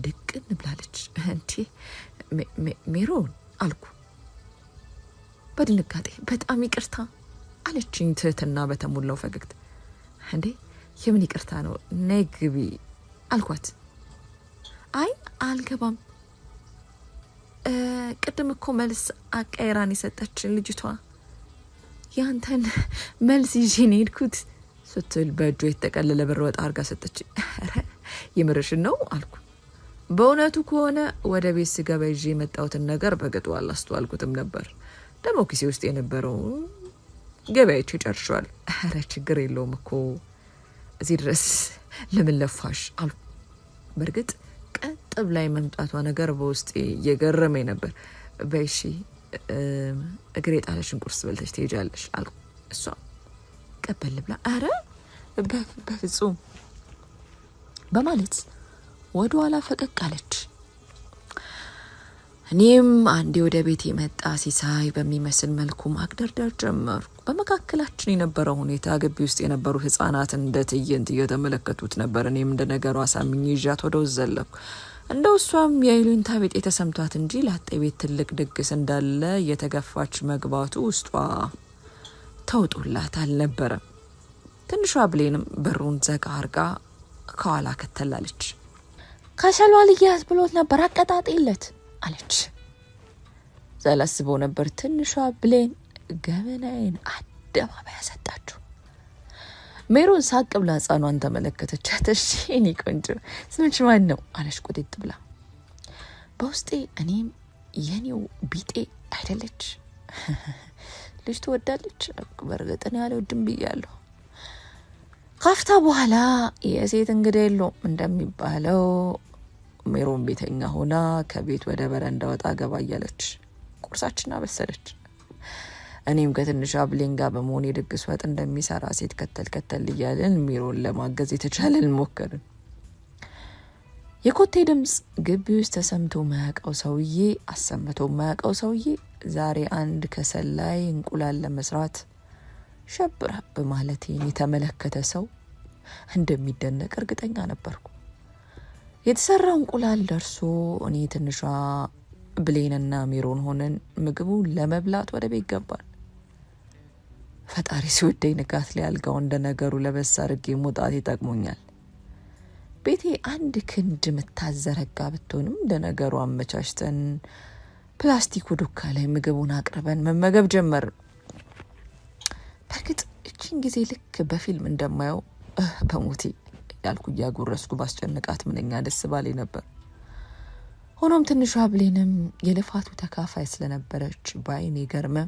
ድቅን ብላለች። እንዴ ሜሮን አልኩ በድንጋጤ። በጣም ይቅርታ አለችኝ ትህትና በተሞላው ፈገግታ። እንዴ የምን ይቅርታ ነው? ነይ ግቢ አልኳት። አይ አልገባም፣ ቅድም እኮ መልስ አቀይራን የሰጠችን ልጅቷ ያንተን መልስ ይዤ ነው የሄድኩት ስትል በእጇ የተጠቀለለ ብር ወጣ አድርጋ ሰጠች። ኧረ የምርሽን ነው አልኩ። በእውነቱ ከሆነ ወደ ቤት ስገባ ይዤ የመጣሁትን ነገር በቅጡ አላስተዋልኩትም ነበር። ደግሞ ኪሴ ውስጥ የነበረው ገበያቼ ጨርሸዋል። ኧረ ችግር የለውም እኮ እዚህ ድረስ ለምን ለፋሽ አልኩ። በእርግጥ ቀጥ ብላ የመምጣቷ ነገር በውስጤ እየገረመኝ ነበር። በይ እሺ እግሬ የጣለሽን ቁርስ በልተሽ ትሄጃለሽ አልኩ። እሷ ቀበል ብላ ኧረ በፍጹም በማለት ወደ ኋላ ፈቀቅ አለች። እኔም አንዴ ወደ ቤት የመጣ ሲሳይ በሚመስል መልኩ ማግደርደር ጀመርኩ። በመካከላችን የነበረው ሁኔታ ግቢ ውስጥ የነበሩ ሕጻናት እንደ ትዕይንት እየተመለከቱት ነበር። እኔም እንደ ነገሩ አሳምኜ ይዣት ወደ ውስጥ ዘለኩ። እንደው እሷም የይሉኝታ ቢጤ ተሰምቷት እንጂ ላጤ ቤት ትልቅ ድግስ እንዳለ እየተገፋች መግባቱ ውስጧ ተውጦላት አልነበረም። ትንሿ ብሌንም በሩን ዘጋ አርጋ ከኋላ ከተላለች። ከሰሏ ልያዝ ብሎት ነበር አቀጣጤለት አለች። ሳላስበው ነበር ትንሿ ብሌን ገበናዬን አደባባይ ያሰጣችሁ። ሜሮን ሳቅ ብላ ሕፃኗን ተመለከተቻት። እሺ የኔ ቆንጆ ስምሽ ማን ነው አለች ቁጢጥ ብላ። በውስጤ እኔም የኔው ቢጤ አይደለች ልጅ ትወዳለች። በእርግጥ እኔ አልወድም ብያለሁ። ካፍታ በኋላ የሴት እንግዳ የለውም እንደሚባለው ሜሮን ቤተኛ ሆና ከቤት ወደ በረንዳ ወጣ ገባ እያለች ቁርሳችን አበሰለች። እኔም ከትንሿ ብሌን ጋር በመሆን የድግስ ወጥ እንደሚሰራ ሴት ከተል ከተል እያለን ሚሮን ለማገዝ የተቻለን ሞከርን። የኮቴ ድምፅ ግቢ ውስጥ ተሰምቶ ማያውቀው ሰውዬ አሰምቶ ማያውቀው ሰውዬ ዛሬ አንድ ከሰል ላይ እንቁላል ለመስራት ሸብረብ ማለቴን የተመለከተ ሰው እንደሚደነቅ እርግጠኛ ነበርኩ። የተሰራው እንቁላል ደርሶ እኔ፣ ትንሿ ብሌንና ሜሮን ሆነን ምግቡን ለመብላት ወደ ቤት ገባን። ፈጣሪ ሲወደኝ ንጋት ላይ አልጋው እንደ ነገሩ ለበስ አድርጌ መውጣት ይጠቅሞኛል። ቤቴ አንድ ክንድ የምታዘረጋ ብትሆንም እንደ ነገሩ አመቻችተን ፕላስቲኩ ዱካ ላይ ምግቡን አቅርበን መመገብ ጀመርን። በእርግጥ እቺን ጊዜ ልክ በፊልም እንደማየው በሞቴ ያልኩ እያጎረስኩ ባስጨንቃት ምንኛ ደስ ባሌ ነበር። ሆኖም ትንሿ ብሌንም የልፋቱ ተካፋይ ስለነበረች በአይኔ ገርመ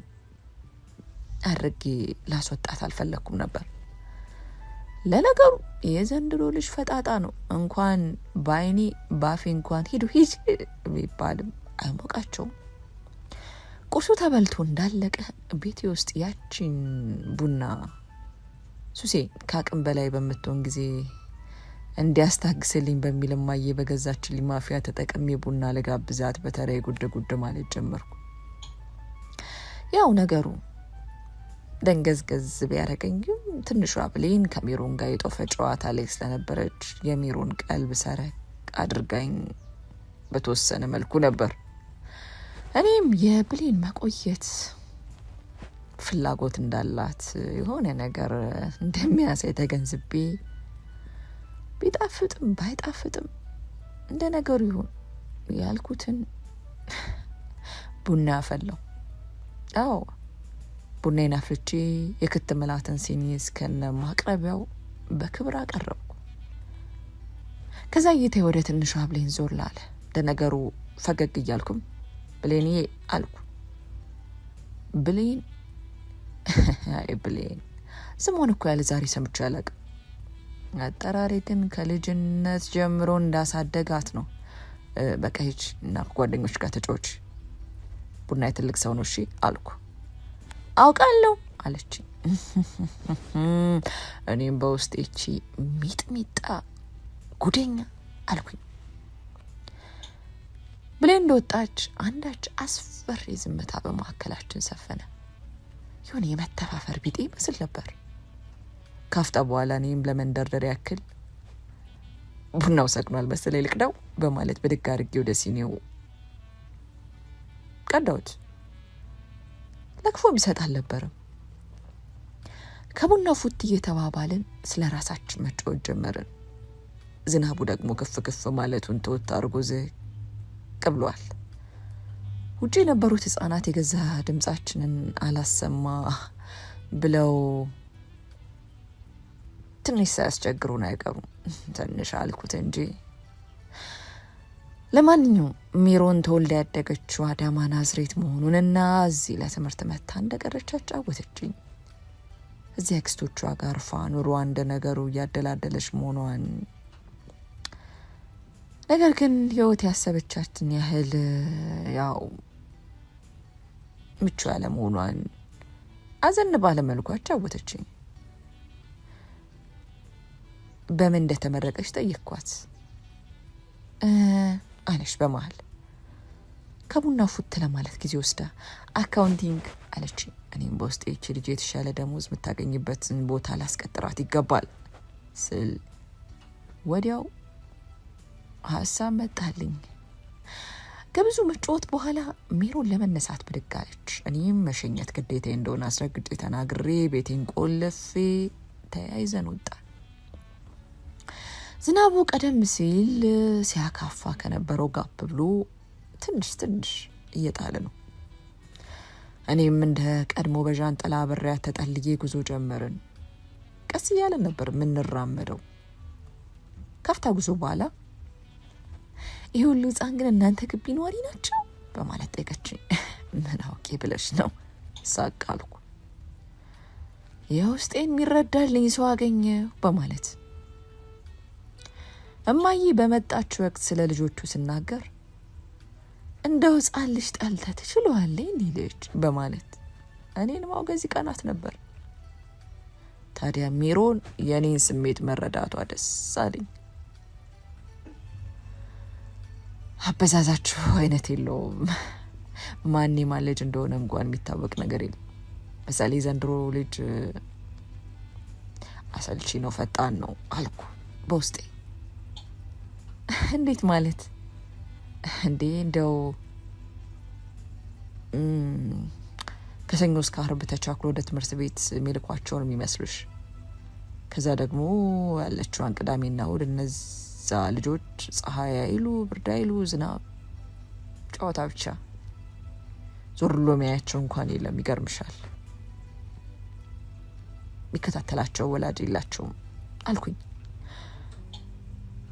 አድርጌ ላስወጣት አልፈለግኩም ነበር። ለነገሩ የዘንድሮ ልጅ ፈጣጣ ነው። እንኳን በአይኔ ባፌ እንኳን ሂዱ ሂጅ ቢባልም አይሞቃቸውም። ቁርሱ ተበልቶ እንዳለቀ ቤቴ ውስጥ ያቺን ቡና ሱሴ ከአቅም በላይ በምትሆን ጊዜ እንዲያስታግስልኝ በሚል እማዬ በገዛችልኝ ማፊያ ተጠቅሜ ቡና ልጋብዛት በተለይ ጉድ ጉድ ማለት ጀመርኩ። ያው ነገሩ ደንገዝገዝ ቢያደርገኝም ትንሿ ብሌን ከሜሮን ጋር የጦፈ ጨዋታ ላይ ስለነበረች የሚሮን ቀልብ ሰረቅ አድርጋኝ በተወሰነ መልኩ ነበር። እኔም የብሌን መቆየት ፍላጎት እንዳላት የሆነ ነገር እንደሚያሳይ ተገንዝቤ ቢጣፍጥም ባይጣፍጥም እንደ ነገሩ ይሁን ያልኩትን ቡና አፈላው። አዎ፣ ቡናዬን አፍልቼ የክት ምላትን ሲኒ እስከነ ማቅረቢያው በክብር አቀረብኩ። ከዛ እይታዬ ወደ ትንሿ ብሌን ዞር ላለ። ለነገሩ ፈገግ እያልኩም ብሌንዬ አልኩ። ብሌን፣ አይ ብሌን፣ ስሟን እኮ ያለ ዛሬ ሰምቼ አላውቅም። አጠራሬ ግን ከልጅነት ጀምሮ እንዳሳደጋት ነው። በቃ ሂጅ እና ከጓደኞች ጋር ተጫወች፣ ቡና የትልቅ ሰው ነው እሺ አልኩ። አውቃለሁ አለች። እኔም በውስጤ እቺ ሚጥሚጣ ጉደኛ አልኩኝ። ብሌን እንደወጣች አንዳች አስፈሪ ዝምታ በመካከላችን ሰፈነ። የሆነ የመተፋፈር ቢጤ ይመስል ነበር። ካፍታ በኋላ እኔም ለመንደርደር ያክል ቡናው ሰግኗል መሰለኝ ልቅዳው በማለት ብድግ አድርጌ ወደ ሲኒው ቀዳሁት። ለክፎ የሚሰጥ አልነበረም። ከቡናው ፉት እየተባባልን ስለ ራሳችን መጫወት ጀመርን። ዝናቡ ደግሞ ክፍ ክፍ ማለቱን ተወት አድርጎ ዝቅ ብሏል። ውጭ የነበሩት ሕጻናት የገዛ ድምጻችንን አላሰማ ብለው ትንሽ ሳያስቸግሩን አይቀሩም። ትንሽ አልኩት እንጂ። ለማንኛውም ሚሮን ተወልዳ ያደገችው አዳማ ናዝሬት መሆኑንና እዚህ ለትምህርት መታ እንደቀረች አጫወተችኝ። እዚህ አክስቶቿ ጋር አርፋ ኑሯ እንደ ነገሩ እያደላደለች መሆኗን፣ ነገር ግን ህይወት ያሰበቻትን ያህል ያው ምቹ ያለ መሆኗን አዘን ባለ መልኩ አጫወተችኝ። በምን እንደተመረቀች ጠየቅኳት። አለች በመሀል ከቡና ፉት ለማለት ጊዜ ወስዳ accounting አለች። እኔም በውስጤ ይቺ ልጅ የተሻለ ደሞዝ የምታገኝበትን ቦታ ላስቀጥራት ይገባል ስል ወዲያው ሀሳብ መጣልኝ። ከብዙ መጫወት በኋላ ሜሮን ለመነሳት ብድግ አለች። እኔም መሸኘት ግዴታ እንደሆነ አስረግጬ ተናግሬ ቤቴን ቆልፌ ተያይዘን ወጣን። ዝናቡ ቀደም ሲል ሲያካፋ ከነበረው ጋብ ብሎ ትንሽ ትንሽ እየጣለ ነው። እኔም እንደ ቀድሞ በዣንጥላ አብሬያት ተጠልዬ ጉዞ ጀመርን። ቀስ እያለን ነበር የምንራመደው። ካፍታ ጉዞ በኋላ ይህ ሁሉ ሕፃን ግን እናንተ ግቢ ነዋሪ ናቸው በማለት ጠየቀችኝ። ምን አውቄ ብለሽ ነው ሳቅ አልኩ። የውስጤን የሚረዳልኝ ሰው አገኘሁ በማለት እማዬ በመጣች ወቅት ስለ ልጆቹ ስናገር እንደው ሕፃን ልጅ ጠልተህ ትችለዋለህ እንዲህ ልጅ በማለት እኔን ማውገዝ ቀናት ነበር። ታዲያ ሜሮን የእኔን ስሜት መረዳቷ ደስ አለኝ። አበዛዛችሁ አይነት የለውም። ማን የማን ልጅ እንደሆነ እንኳን የሚታወቅ ነገር የለም። ምሳሌ ዘንድሮ ልጅ አሰልቺ ነው፣ ፈጣን ነው አልኩ በውስጤ። እንዴት ማለት እንዴ? እንደው ከሰኞ እስከ አርብ ተቻክሎ ወደ ትምህርት ቤት የሚልኳቸውን የሚመስሉሽ፣ ከዛ ደግሞ ያለችዋን ቅዳሜና እሁድ እነዛ ልጆች ፀሐይ አይሉ ብርድ አይሉ ዝናብ ጨዋታ ብቻ፣ ዞር ብሎ የሚያያቸው እንኳን የለም። ይገርምሻል፣ የሚከታተላቸው ወላጅ የላቸውም አልኩኝ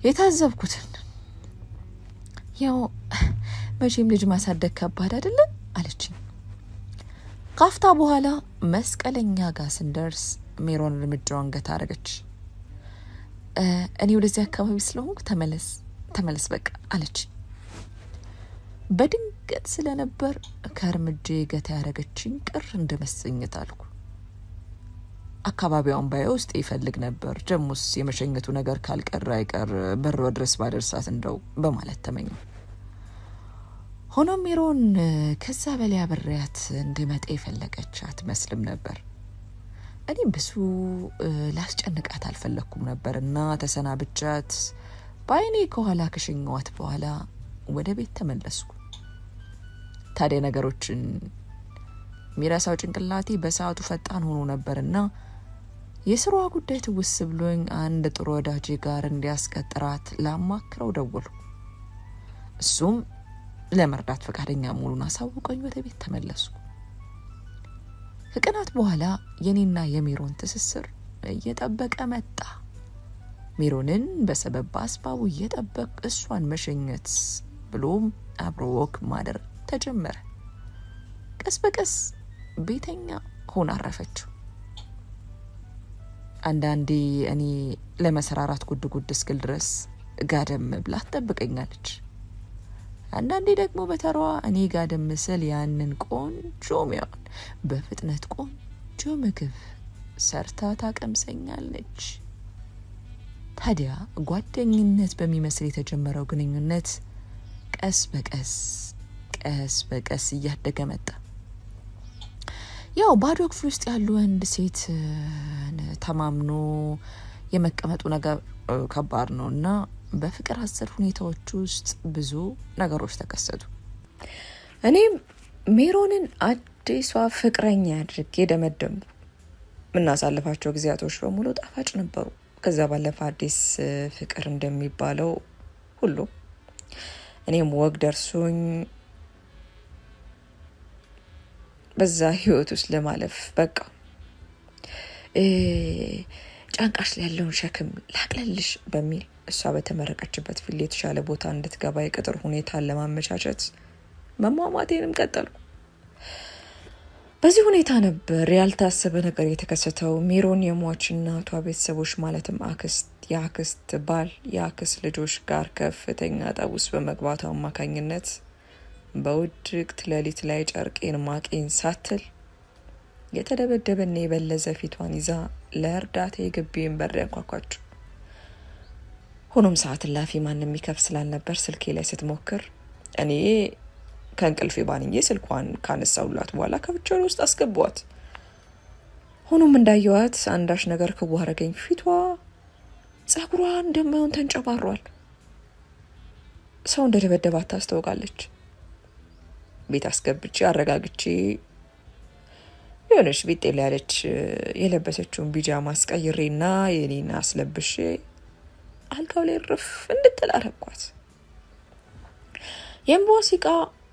የታዘብኩትን። ያው መቼም ልጅ ማሳደግ ከባድ አይደለም አለችኝ። ካፍታ በኋላ መስቀለኛ ጋር ስንደርስ ሜሮን እርምጃዋን ገታ አረገች። እኔ ወደዚህ አካባቢ ስለሆንኩ ተመለስ ተመለስ በቃ አለች። በድንገት ስለነበር ከእርምጃ ገታ ያረገችኝ ቅር እንደመሰኘት አልኩ። አካባቢዋን ባየ ውስጥ ይፈልግ ነበር። ደሞስ የመሸኘቱ ነገር ካልቀረ አይቀር በሯ ድረስ ባደርሳት እንደው በማለት ተመኘ። ሆኖም ሜሮን ከዛ በላይ አብሬያት እንድመጣ የፈለገች አትመስልም ነበር። እኔም ብዙ ላስጨንቃት አልፈለግኩም ነበር እና ተሰናብቻት በአይኔ ከኋላ ከሸኘዋት በኋላ ወደ ቤት ተመለስኩ። ታዲያ ነገሮችን የሚረሳው ጭንቅላቴ በሰዓቱ ፈጣን ሆኖ ነበርና የስራዋ ጉዳይ ትውስ ብሎኝ አንድ ጥሩ ወዳጄ ጋር እንዲያስቀጥራት ላማክረው ደወልኩ። እሱም ለመርዳት ፈቃደኛ መሆኑን አሳውቀኝ ወደ ቤት ተመለስኩ። ከቀናት በኋላ የኔና የሜሮን ትስስር እየጠበቀ መጣ። ሜሮንን በሰበብ በአስባቡ እየጠበቅ እሷን መሸኘት ብሎም አብሮ walk ማደር ተጀመረ። ቀስ በቀስ ቤተኛ ሆና አረፈችው። አንዳንዴ እኔ ለመሰራራት ጉድ ጉድ እስክል ድረስ ጋደም ብላ ትጠብቀኛለች። አንዳንዴ ደግሞ በተራዋ እኔ ጋደም ስል ያንን ቆንጆ ሚያውን በፍጥነት ቆንጆ ምግብ ሰርታ ታቀምሰኛለች። ታዲያ ጓደኝነት በሚመስል የተጀመረው ግንኙነት ቀስ በቀስ ቀስ በቀስ እያደገ መጣ። ያው ባዶ ክፍል ውስጥ ያሉ ወንድ ሴት ተማምኖ የመቀመጡ ነገር ከባድ ነው እና በፍቅር አዘል ሁኔታዎች ውስጥ ብዙ ነገሮች ተከሰቱ። እኔም ሜሮንን አዲሷ ፍቅረኛ አድርጌ ደመደምኩ። የምናሳልፋቸው ጊዜያቶች በሙሉ ጣፋጭ ነበሩ። ከዛ ባለፈ አዲስ ፍቅር እንደሚባለው ሁሉ እኔም ወግ ደርሶኝ በዛ ህይወት ውስጥ ለማለፍ በቃ ጫንቃሽ ላይ ያለውን ሸክም ላቅለልሽ በሚል እሷ በተመረቀችበት field የተሻለ ቦታ እንድትገባ የቅጥር ሁኔታን ለማመቻቸት መሟሟቴንም ቀጠልኩ። በዚህ ሁኔታ ነበር ያልታሰበ ነገር የተከሰተው። ሜሮን የሟች እናቷ ቤተሰቦች ማለትም አክስት፣ የአክስት ባል፣ የአክስት ልጆች ጋር ከፍተኛ ጠብ ውስጥ በመግባቷ አማካኝነት በውድቅት ሌሊት ላይ ጨርቄን ማቄን ሳትል የተደበደበና የበለዘ ፊቷን ይዛ ለእርዳታ የግቢውን በር ያንኳኳችው። ሆኖም ሰዓት እላፊ ማንም የሚከፍት ስላልነበር ስልኬ ላይ ስትሞክር እኔ ከእንቅልፌ ባንኜ ስልኳን ካነሳሁላት በኋላ ከፍቼ ወደ ውስጥ አስገቧት። ሆኖም እንዳየዋት አንዳች ነገር ክው አረገኝ። ፊቷ፣ ጸጉሯ እንደማይሆን ተንጨባሯል። ሰው እንደደበደባት ታስታውቃለች። ቤት አስገብቼ አረጋግቼ የሆነች ቢጤ ላይ ያለች የለበሰችውን ቢጃማ አስቀይሬና የኔን አስለብሼ አልጋው ላይ ርፍ እንድትል አረኳት። የእንባዋ ሲቃ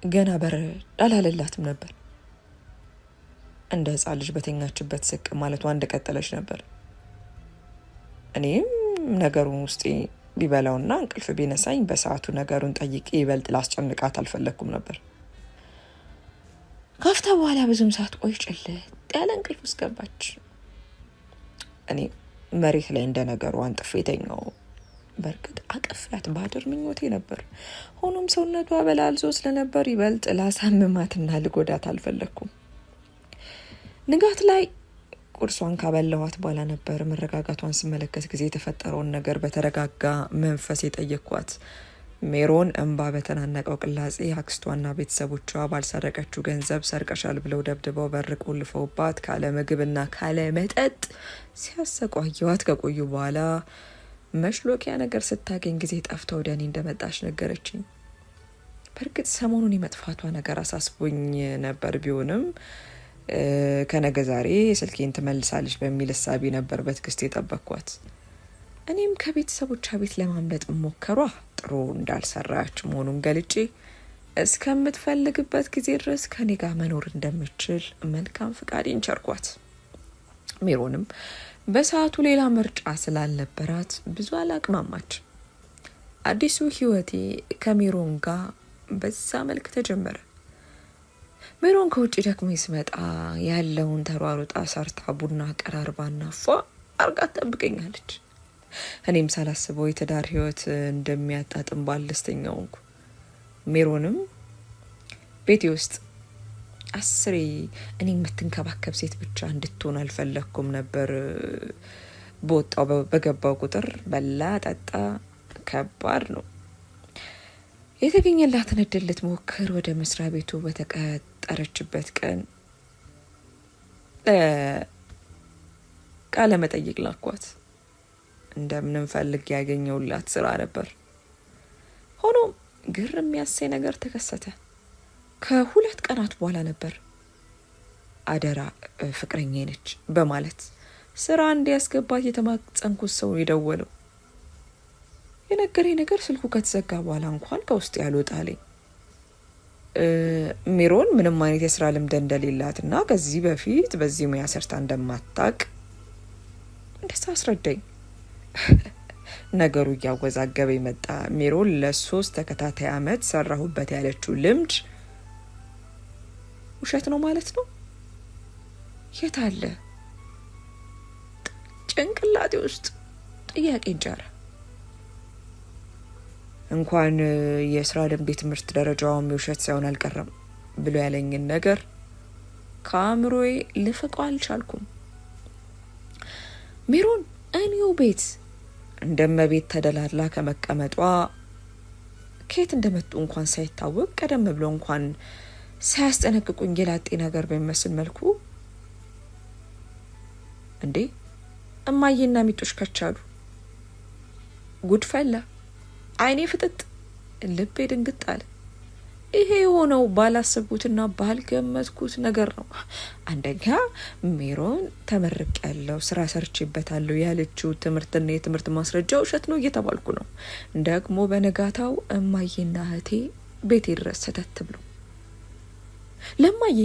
ገና በረድ አላለላትም ነበር። እንደ ሕፃን ልጅ በተኛችበት ስቅ ማለቷ እንደቀጠለች ነበር። እኔም ነገሩን ውስጤ ቢበላውና እንቅልፍ ቢነሳኝ በሰዓቱ ነገሩን ጠይቄ ይበልጥ ላስጨንቃት አልፈለግኩም ነበር። ካፍታ በኋላ ብዙም ሳትቆይ ጭልጥ ያለ እንቅልፍ ውስጥ ገባች። እኔ መሬት ላይ እንደ ነገሩ አንጥፌ የተኛው። በእርግጥ አቅፌያት ባድር ምኞቴ ነበር። ሆኖም ሰውነቷ በላልዞ ስለነበር ይበልጥ ላሳምማትና ልጎዳት አልፈለግኩም። ንጋት ላይ ቁርሷን ካበላኋት በኋላ ነበር መረጋጋቷን ስመለከት ጊዜ የተፈጠረውን ነገር በተረጋጋ መንፈስ የጠየኳት። ሜሮን እንባ በተናነቀው ቅላጼ አክስቷና ቤተሰቦቿ ባልሰረቀችው ገንዘብ ሰርቀሻል ብለው ደብድበው በር ቆልፈውባት ካለ ምግብና ካለ መጠጥ ሲያሰቃዩዋት ከቆዩ በኋላ መሽሎኪያ ነገር ስታገኝ ጊዜ ጠፍታ ወደ እኔ እንደመጣች ነገረችኝ። በእርግጥ ሰሞኑን የመጥፋቷ ነገር አሳስቦኝ ነበር። ቢሆንም ከነገ ዛሬ ስልኬን ትመልሳለች በሚል እሳቤ ነበር በትዕግስት የጠበቅኳት። እኔም ከቤተሰቦቿ ቤት ለማምለጥ ሞከሯ ጥሩ እንዳልሰራች መሆኑን ገልጬ እስከምትፈልግበት ጊዜ ድረስ ከኔ ጋር መኖር እንደምችል መልካም ፍቃዴን ቸርኳት። ሜሮንም በሰዓቱ ሌላ ምርጫ ስላልነበራት ብዙ አላቅማማች። አዲሱ ህይወቴ ከሜሮን ጋር በዛ መልክ ተጀመረ። ሜሮን ከውጭ ደክሞ ስመጣ ያለውን ተሯሩጣ ሰርታ ቡና ቀራርባና ፏ አርጋ ትጠብቀኛለች። እኔም ሳላስበው የትዳር ህይወት እንደሚያጣጥም ባል ደስተኛ ሆንኩ። ሜሮንም ቤቴ ውስጥ አስሬ እኔ የምትንከባከብ ሴት ብቻ እንድትሆን አልፈለግኩም ነበር። በወጣው በገባው ቁጥር በላ ጠጣ፣ ከባድ ነው። የተገኘላትን እድል ልትሞክር ወደ መስሪያ ቤቱ በተቀጠረችበት ቀን ቃለ መጠይቅ ላኳት። እንደምንም ፈልግ ያገኘውላት ስራ ነበር። ሆኖም ግር የሚያሰኝ ነገር ተከሰተ። ከሁለት ቀናት በኋላ ነበር አደራ ፍቅረኛ ነች በማለት ስራ እንዲያስገባት የተማጸንኩት ሰው የደወለው። የነገረኝ ነገር ስልኩ ከተዘጋ በኋላ እንኳን ከውስጥ ያልወጣልኝ። ሜሮን ምንም አይነት የስራ ልምድ እንደሌላት እና ከዚህ በፊት በዚህ ሙያ ሰርታ እንደማታቅ እንደዛ አስረዳኝ። ነገሩ እያወዛገበ መጣ። ሜሮን ለ3 ተከታታይ አመት ሰራሁበት ያለችው ልምድ ውሸት ነው ማለት ነው? የት አለ? ጭንቅላቴ ውስጥ ጥያቄ እንጀራ። እንኳን የስራ ልምድ የትምህርት ደረጃውም የውሸት ሳይሆን አልቀረም ብሎ ያለኝን ነገር ከአእምሮዬ ልፍቀው አልቻልኩም። ሜሮን እኔው ቤት እንደመቤት ተደላድላ ከመቀመጧ ከየት እንደመጡ እንኳን ሳይታወቅ ቀደም ብሎ እንኳን ሳያስጠነቅቁኝ የላጤ ነገር በሚመስል መልኩ እንዴ እማዬና ሚጦሽ ከቻሉ ጉድ ፈላ። አይኔ ፍጥጥ፣ ልቤ ድንግጥ አለ። ይሄ የሆነው ባላሰብኩትና ባልገመትኩት ነገር ነው። አንደኛ ሜሮን ተመርቄያለሁ፣ ስራ ሰርቼበታለሁ ያለችው ትምህርትና የትምህርት ማስረጃ ውሸት ነው እየተባልኩ ነው። ደግሞ በነጋታው እማዬና እህቴ ቤቴ ድረስ ሰተት ብሎ ለማዬ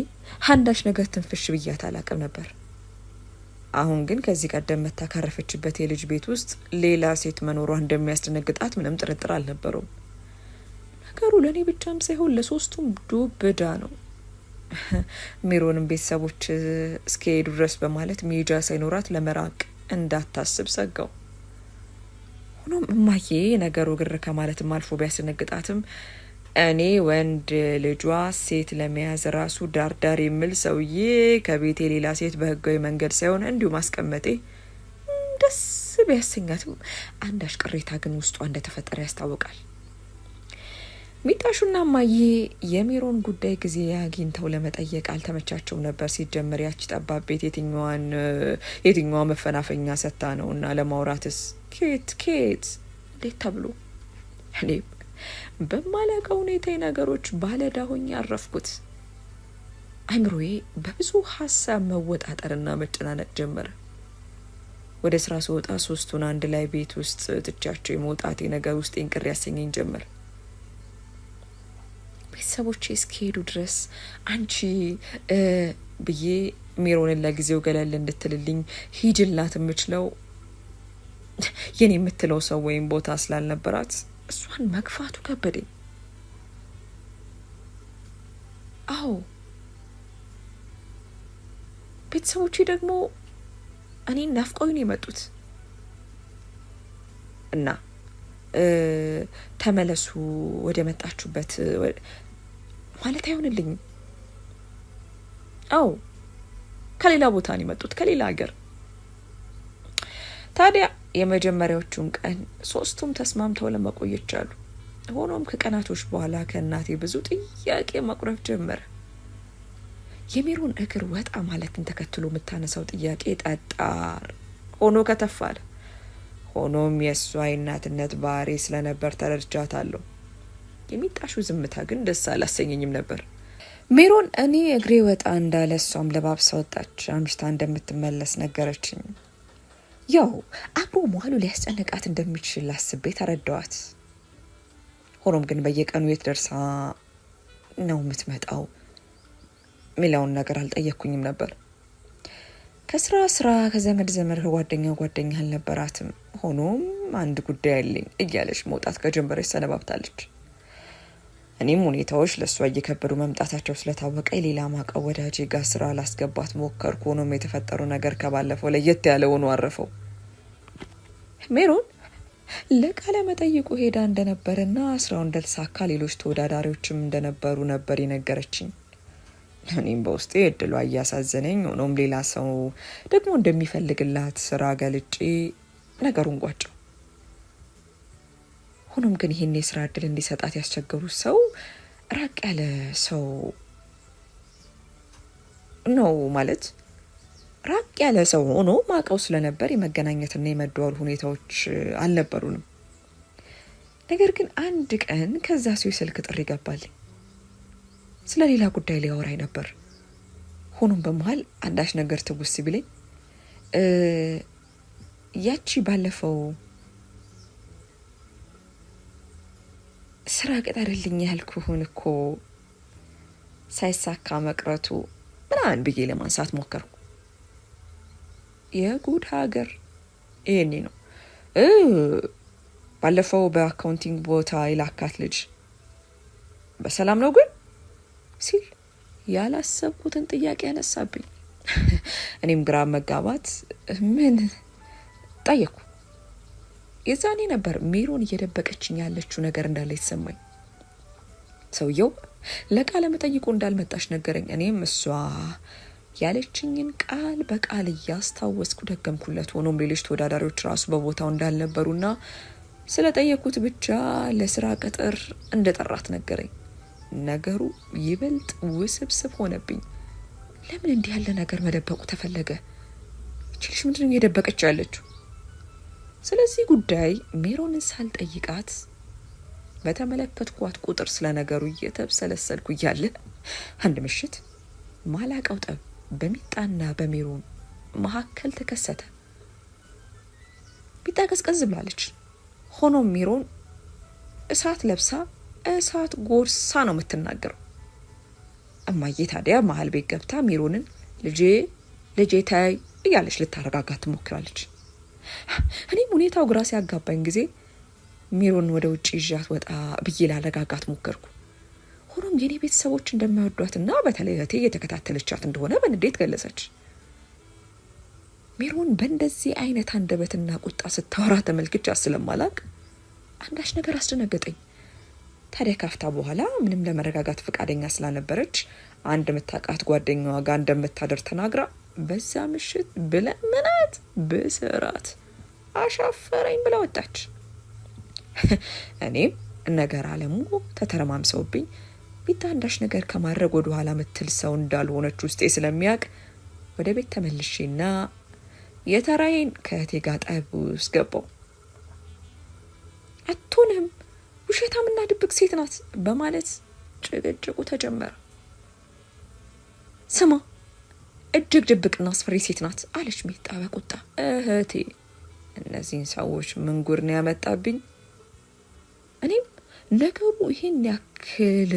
አንዳች ነገር ትንፍሽ ብያት አላቅም ነበር። አሁን ግን ከዚህ ቀደም መታ ካረፈችበት የልጅ ቤት ውስጥ ሌላ ሴት መኖሯ እንደሚያስደነግጣት ምንም ጥርጥር አልነበረውም። ነገሩ ለእኔ ብቻም ሳይሆን ለሶስቱም ዱብ እዳ ነው። ሜሮንም ቤተሰቦች እስከሄዱ ድረስ በማለት መሄጃ ሳይኖራት ለመራቅ እንዳታስብ ሰጋው። ሆኖም እማዬ ነገሩ ግር ከማለትም አልፎ ቢያስደነግጣትም እኔ ወንድ ልጇ ሴት ለመያዝ ራሱ ዳርዳር የሚል ሰውዬ ከቤቴ ሌላ ሴት በህጋዊ መንገድ ሳይሆን እንዲሁ ማስቀመጤ ደስ ቢያሰኛትም አንዳች ቅሬታ ግን ውስጧ እንደተፈጠረ ያስታውቃል። ሚጣሹና እማዬ የሜሮን ጉዳይ ጊዜ አግኝተው ለመጠየቅ አልተመቻቸውም ነበር። ሲጀመር ያቺ ጠባብ ቤት የትኛዋ መፈናፈኛ ሰታ ነው እና ለማውራትስ ኬት ኬት እንዴት ተብሎ እኔም በማላውቀው ሁኔታ ነገሮች ባለዕዳ ሆኜ አረፍኩት። አይምሮዬ በብዙ ሀሳብ መወጣጠርና መጨናነቅ ጀመረ። ወደ ስራ ስወጣ ሶስቱን አንድ ላይ ቤት ውስጥ ትቻቸው የመውጣቴ ነገር ውስጤን ቅር ያሰኘኝ ጀመር። ቤተሰቦቼ እስኪሄዱ ድረስ አንቺ ብዬ ሜሮንን ለጊዜው ገለል እንድትልልኝ ሂጅላት የምችለው የኔ የምትለው ሰው ወይም ቦታ ስላልነበራት እሷን መግፋቱ ከበደኝ። አዎ ቤተሰቦቼ ደግሞ እኔን ናፍቀውኝ ነው የመጡት እና ተመለሱ ወደ መጣችሁበት ማለት አይሆንልኝም። አዎ ከሌላ ቦታ ነው የመጡት፣ ከሌላ ሀገር። ታዲያ የመጀመሪያዎቹን ቀን ሶስቱም ተስማምተው ለመቆየት ቻሉ። ሆኖም ከቀናቶች በኋላ ከእናቴ ብዙ ጥያቄ መቁረብ ጀመረ። የሜሮን እግር ወጣ ማለትን ተከትሎ የምታነሳው ጥያቄ ጠጣር ሆኖ ከተፋለ። ሆኖም የእሷ የእናትነት ባህሪ ስለነበር ተረድቻታለሁ። የሚጣሹ ዝምታ ግን ደስ አላሰኘኝም ነበር። ሜሮን እኔ እግሬ ወጣ እንዳለ እሷም ለባብሳ ወጣች። አምሽታ እንደምትመለስ ነገረችኝ። ያው አብሮ መዋሉ ሊያስጨንቃት እንደሚችል አስቤ ተረዳዋት። ሆኖም ግን በየቀኑ የት ደርሳ ነው የምትመጣው የሚለውን ነገር አልጠየቅኩኝም ነበር። ከስራ ስራ፣ ከዘመድ ዘመድ፣ ከጓደኛ ጓደኛ አልነበራትም። ሆኖም አንድ ጉዳይ አለኝ እያለች መውጣት ከጀመረች ሰነባብታለች። እኔም ሁኔታዎች ለእሷ እየከበዱ መምጣታቸው ስለታወቀ የሌላ ማቀው ወዳጄ ጋር ስራ ላስገባት ሞከርኩ። ሆኖም የተፈጠረው ነገር ከባለፈው ለየት ያለ ሆኖ አረፈው። ሜሮን ለቃለ መጠይቁ ሄዳ እንደነበረና ስራው እንደተሳካ ሌሎች ተወዳዳሪዎችም እንደነበሩ ነበር የነገረችኝ። እኔም በውስጤ እድሏ እያሳዘነኝ፣ ሆኖም ሌላ ሰው ደግሞ እንደሚፈልግላት ስራ ገልጬ ነገሩን ቋጨው። ሆኖም ግን ይህን የስራ እድል እንዲሰጣት ያስቸገሩት ሰው ራቅ ያለ ሰው ነው ማለት ራቅ ያለ ሰው ሆኖ ማቀው ስለነበር የመገናኘትና የመደዋወል ሁኔታዎች አልነበሩንም። ነገር ግን አንድ ቀን ከዛ ሰው የስልክ ጥሪ ገባልኝ። ስለ ሌላ ጉዳይ ሊያወራኝ ነበር። ሆኖም በመሀል አንዳች ነገር ትውስ ቢለኝ ያቺ ባለፈው ስራ ቅጠርልኝ ያልኩህን እኮ ሳይሳካ መቅረቱ ምናምን ብዬ ለማንሳት ሞከርኩ። የጉድ ሀገር ይሄኔ ነው። ባለፈው በ accounting ቦታ የላካት ልጅ በሰላም ነው ግን ሲል ያላሰብኩትን ጥያቄ ያነሳብኝ። እኔም ግራ መጋባት ምን ጠየቅኩ። የዛኔ ነበር ሜሮን እየደበቀችኝ ያለችው ነገር እንዳለ የተሰማኝ። ሰውየው ለቃለ መጠይቁ እንዳልመጣች ነገረኝ። እኔም እሷ ያለችኝን ቃል በቃል እያስታወስኩ ደገምኩለት። ሆኖም ሌሎች ተወዳዳሪዎች ራሱ በቦታው እንዳልነበሩና ስለጠየኩት ብቻ ለስራ ቅጥር እንደጠራት ነገረኝ። ነገሩ ይበልጥ ውስብስብ ሆነብኝ። ለምን እንዲህ ያለ ነገር መደበቁ ተፈለገ? ይቺ ልጅ ምንድነው እየደበቀች ያለችው? ስለዚህ ጉዳይ ሜሮንን ሳልጠይቃት በተመለከትኳት ቁጥር ስለ ነገሩ እየተብሰለሰልኩ እያለ አንድ ምሽት ማላቀው ጠብ በሚጣና በሜሮን መካከል ተከሰተ። ሚጣ ቀዝቀዝ ብላለች። ሆኖም ሜሮን እሳት ለብሳ እሳት ጎርሳ ነው የምትናገረው። እማዬ ታዲያ መሀል ቤት ገብታ ሜሮንን ልጄ ልጄ ተይ እያለች ልታረጋጋት ትሞክራለች። እኔም ሁኔታው ግራ ሲያጋባኝ ጊዜ ሜሮን ወደ ውጭ ይዣት ወጣ ብዬ ላረጋጋት ሞከርኩ። ሆኖም የኔ ቤተሰቦች እንደማይወዷትና በተለይ እህቴ እየተከታተለቻት እንደሆነ በንዴት ገለጸች። ሜሮን በእንደዚህ አይነት አንደበትና ቁጣ ስታወራ ተመልክቻት ስለማላቅ አንዳች ነገር አስደነገጠኝ። ታዲያ ካፍታ በኋላ ምንም ለመረጋጋት ፈቃደኛ ስላልነበረች አንድ የምታውቃት ጓደኛዋ ጋር እንደምታደር ተናግራ በዛ ምሽት ብለምናት ብስራት አሻፈረኝ ብላ ወጣች። እኔም ነገር አለሙ ተተረማምሰውብኝ ሚጣ አንዳች ነገር ከማድረግ ወደ ኋላ ምትል ሰው እንዳልሆነች ውስጤ ስለሚያውቅ ወደ ቤት ተመልሼና የተራዬን ከእህቴ ጋር ጠብ ውስጥ ገባው። አትሆንም ውሸታምና ድብቅ ሴት ናት በማለት ጭቅጭቁ ተጀመረ። ስማ እጅግ ድብቅና አስፈሪ ሴት ናት አለች ሚጣ በቁጣ። እህቴ እነዚህን ሰዎች ምን ጉድ ነው ያመጣብኝ? እኔም ነገሩ ይህን ያክል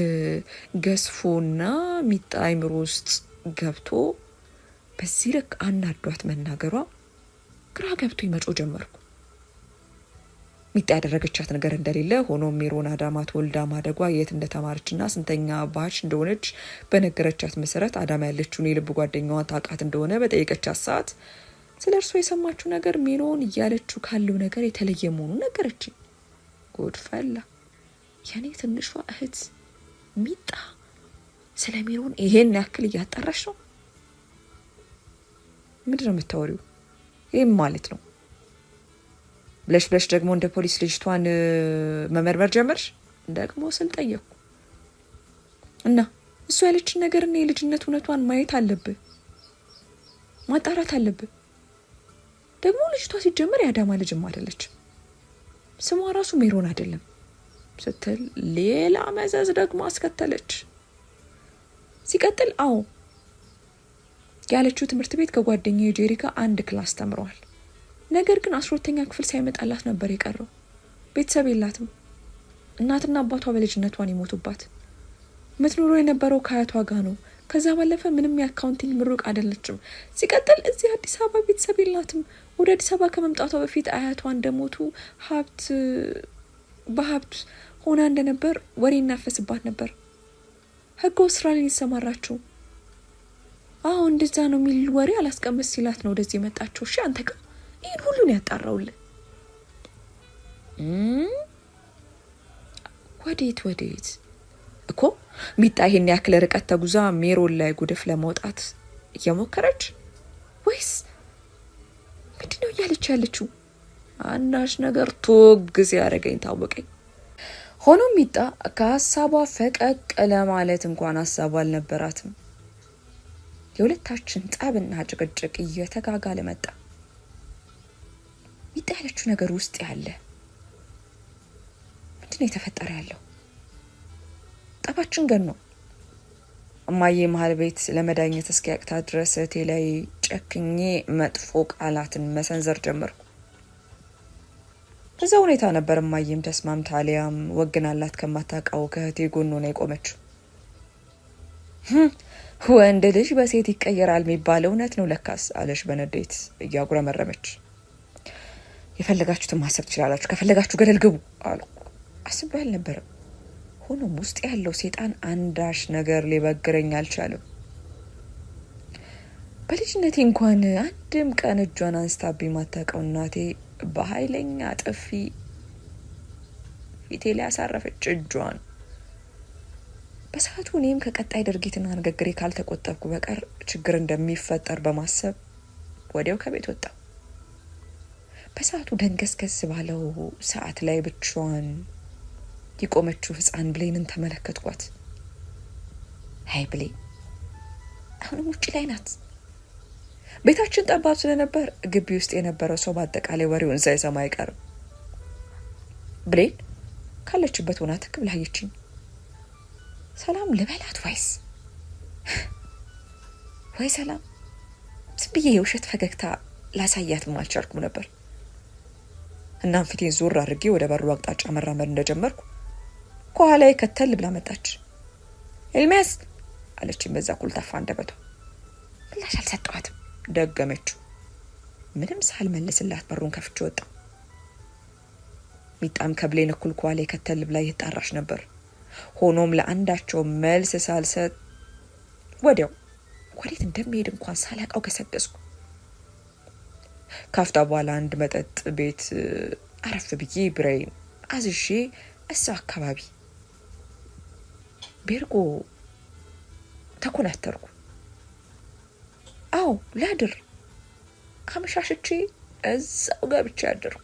ገዝፎና ሚጣ አይምሮ ውስጥ ገብቶ በዚህ ልክ አናዷት መናገሯ ግራ ገብቶ መጮ ጀመርኩ። ሚጣ ያደረገቻት ነገር እንደሌለ ሆኖም ሜሮን አዳማ ተወልዳ ማደጓ የት እንደተማረችና ስንተኛ batch እንደሆነች በነገረቻት መሰረት አዳማ ያለችውን የልብ ጓደኛዋን ታውቃት እንደሆነ በጠየቀቻት ሰዓት ስለ እርሷ የሰማችው ነገር ሜሮን እያለችው ካለው ነገር የተለየ መሆኑን ነገረችኝ። ጉድ ፈላ። የኔ ትንሿ እህት ሚጣ ስለ ሜሮን ይሄን ያክል እያጣራች ነው። ምንድን ነው የምታወሪው? ይህም ማለት ነው ብለሽ ብለሽ ደግሞ እንደ ፖሊስ ልጅቷን መመርመር ጀመርሽ። ደግሞ ስል ጠየቅኩ እና እሱ ያለችን ነገርና የልጅነት እውነቷን ማየት አለብህ፣ ማጣራት አለብህ። ደግሞ ልጅቷ ሲጀመር የአዳማ ልጅም አይደለችም፣ ስሟ ራሱ ሜሮን አይደለም ስትል ሌላ መዘዝ ደግሞ አስከተለች። ሲቀጥል አዎ ያለችው ትምህርት ቤት ከጓደኛዬ ጄሪ ጋር አንድ class ተምረዋል። ነገር ግን 12ኛ ክፍል ሳይመጣላት ነበር የቀረው። ቤተሰብ የላትም። እናትና አባቷ በልጅነቷን የሞቱባት። ምትኖረው የነበረው ከአያቷ ጋር ነው። ከዛ ባለፈ ምንም የ accounting ምሩቅ አይደለችም። ሲቀጥል እዚህ አዲስ አበባ ቤተሰብ የላትም። ወደ አዲስ አበባ ከመምጣቷ በፊት አያቷ እንደሞቱ ሀብት በሀብት ሆና እንደነበር ወሬ እናፈስባት ነበር። ህገ ወጥ ስራ ላይ የተሰማራችው። አዎ እንደዛ ነው የሚል ወሬ አላስቀምጥ ሲላት ነው ወደዚህ የመጣችው። እሺ አንተ ጋር ይህን ሁሉን ያጣራውልን ወዴት ወዴት እኮ ሚጣ ይሄን ያክል ርቀት ተጉዛ ሜሮን ላይ ጉድፍ ለመውጣት እየሞከረች ወይስ ምንድን ነው እያለች ያለችው? አንዳች ነገር ቶግ ሲያደርገኝ ታወቀኝ። ሆኖም ሚጣ ከሀሳቧ ፈቀቅ ለማለት እንኳን ሀሳቡ አልነበራትም። የሁለታችን ጠብና ጭቅጭቅ እየተጋጋለ መጣ። ሚጣ ያለችው ነገር ውስጥ ያለ ምንድን ነው የተፈጠረ ያለው? ጠባችን ገኖ እማዬ መሀል ቤት ለመዳኘት እስኪያቅታት ድረስ እህቴ ላይ ጨክኜ መጥፎ ቃላትን መሰንዘር ጀመርኩ። በዛ ሁኔታ ነበር እማዬም ተስማምታ አሊያም ወግናላት ከማታውቀው ከእህቴ ጎን ሆና የቆመችው። ወንድ ልጅ በሴት ይቀየራል የሚባለው እውነት ነው ለካስ አለች በንዴት እያጉረመረመች። የፈለጋችሁትን ማሰብ ትችላላችሁ፣ ከፈለጋችሁ ገደል ግቡ አልኩ። አስቤ አልነበረም። ሆኖም ውስጥ ያለው ሴጣን አንዳች ነገር ሊበግረኝ አልቻለም። በልጅነቴ እንኳን አንድም ቀን እጇን አንስታብኝ ማታውቀው እናቴ በኃይለኛ ጥፊ ፊቴ ላይ ያሳረፈች እጇን። በሰዓቱ እኔም ከቀጣይ ድርጊትና ንግግሬ ካልተቆጠብኩ በቀር ችግር እንደሚፈጠር በማሰብ ወዲያው ከቤት ወጣሁ። በሰዓቱ ደንገስገስ ባለው ሰዓት ላይ ብቻዋን የቆመችው ሕፃን ብሌንን ተመለከትኳት። አይ ብሌን አሁንም ውጭ ላይ ናት። ቤታችን ጠባብ ስለነበር ግቢ ውስጥ የነበረው ሰው በአጠቃላይ ወሬውን ሳይሰማ አይቀርም። ብሌን ካለችበት ሆና ትክ ብላ አየችኝ። ሰላም ልበላት ወይስ ወይ ሰላም? ዝም ብዬ የውሸት ፈገግታ ላሳያትም አልቻልኩም ነበር። እናም ፊቴን ዞር አድርጌ ወደ በሩ አቅጣጫ መራመድ እንደጀመርኩ ከኋላዬ ከተል ብላ መጣች። ኤልሚያስ አለችኝ በዛ ኮልታፋ አንደበቷ። ምላሽ አልሰጠኋትም። ደገመችው። ምንም ሳልመልስላት በሩን ከፍቼ ወጣሁ። ሚጣም ከብሌን እኩል ከኋላዬ ከተል ብላ እየጣራች ነበር። ሆኖም ለአንዳቸው መልስ ሳልሰጥ ወዲያው ወዴት እንደሚሄድ እንኳን ሳላውቀው ገሰገስኩ። ካፍታ በኋላ አንድ መጠጥ ቤት አረፍ ብዬ ብሬን አዝዤ እዛው አካባቢ ቤርጎ ተኮናተርኩ። አዎ ላድር አመሻሽቼ እዛው ገብቼ አደርኩ።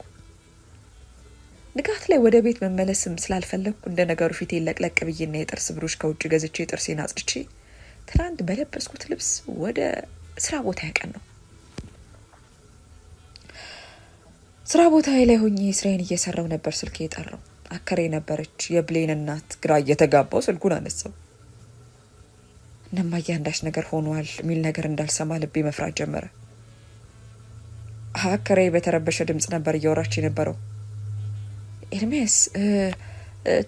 ንጋት ላይ ወደ ቤት መመለስም ስላልፈለግኩ እንደ ነገሩ ፊቴ ለቅለቅ ብዬና የጥርስ ብሩሽ ከውጭ ገዝቼ ጥርሴን አጽድቼ ትናንት በለበስኩት ልብስ ወደ ስራ ቦታ ያቀን ነው። ስራ ቦታ ላይ ሆኜ ስራዬን እየሰራው ነበር ስልክ የጠራው። አከሬ ነበረች የብሌን እናት። ግራ እየተጋባው ስልኩን አነሳው። እነማዬ አንዳች ነገር ሆኗል የሚል ነገር እንዳልሰማ ልቤ መፍራት ጀመረ። አከሬ በተረበሸ ድምፅ ነበር እያወራች የነበረው። ኤርሜስ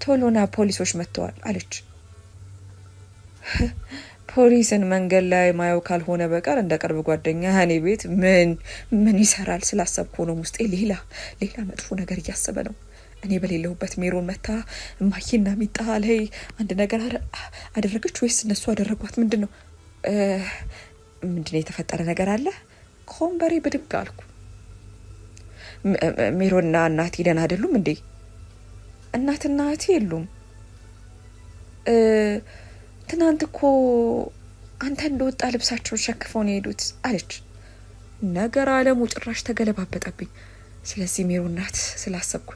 ቶሎና ፖሊሶች መጥተዋል አለች። ፖሊስን መንገድ ላይ ማየው ካልሆነ በቀር እንደ ቅርብ ጓደኛ እኔ ቤት ምን ምን ይሰራል ስላሰብኩ ነው። ውስጤ ሌላ ሌላ መጥፎ ነገር እያሰበ ነው። እኔ በሌለሁበት ሜሮን መታ እማዬና ሚጣ ላይ አንድ ነገር አደረገች ወይስ እነሱ አደረጓት? ምንድን ነው ምንድን ነው የተፈጠረ ነገር አለ? ከወንበሬ ብድግ አልኩ። ሜሮንና እናቴ ደህና አይደሉም እንዴ? እናትና እህቴ የሉም። ትናንት እኮ አንተ እንደወጣ ልብሳቸውን ሸክፈው ነው የሄዱት አለች። ነገር አለሙ ጭራሽ ተገለባበጠብኝ። ስለዚህ ሜሮ እናት ስላሰብኩ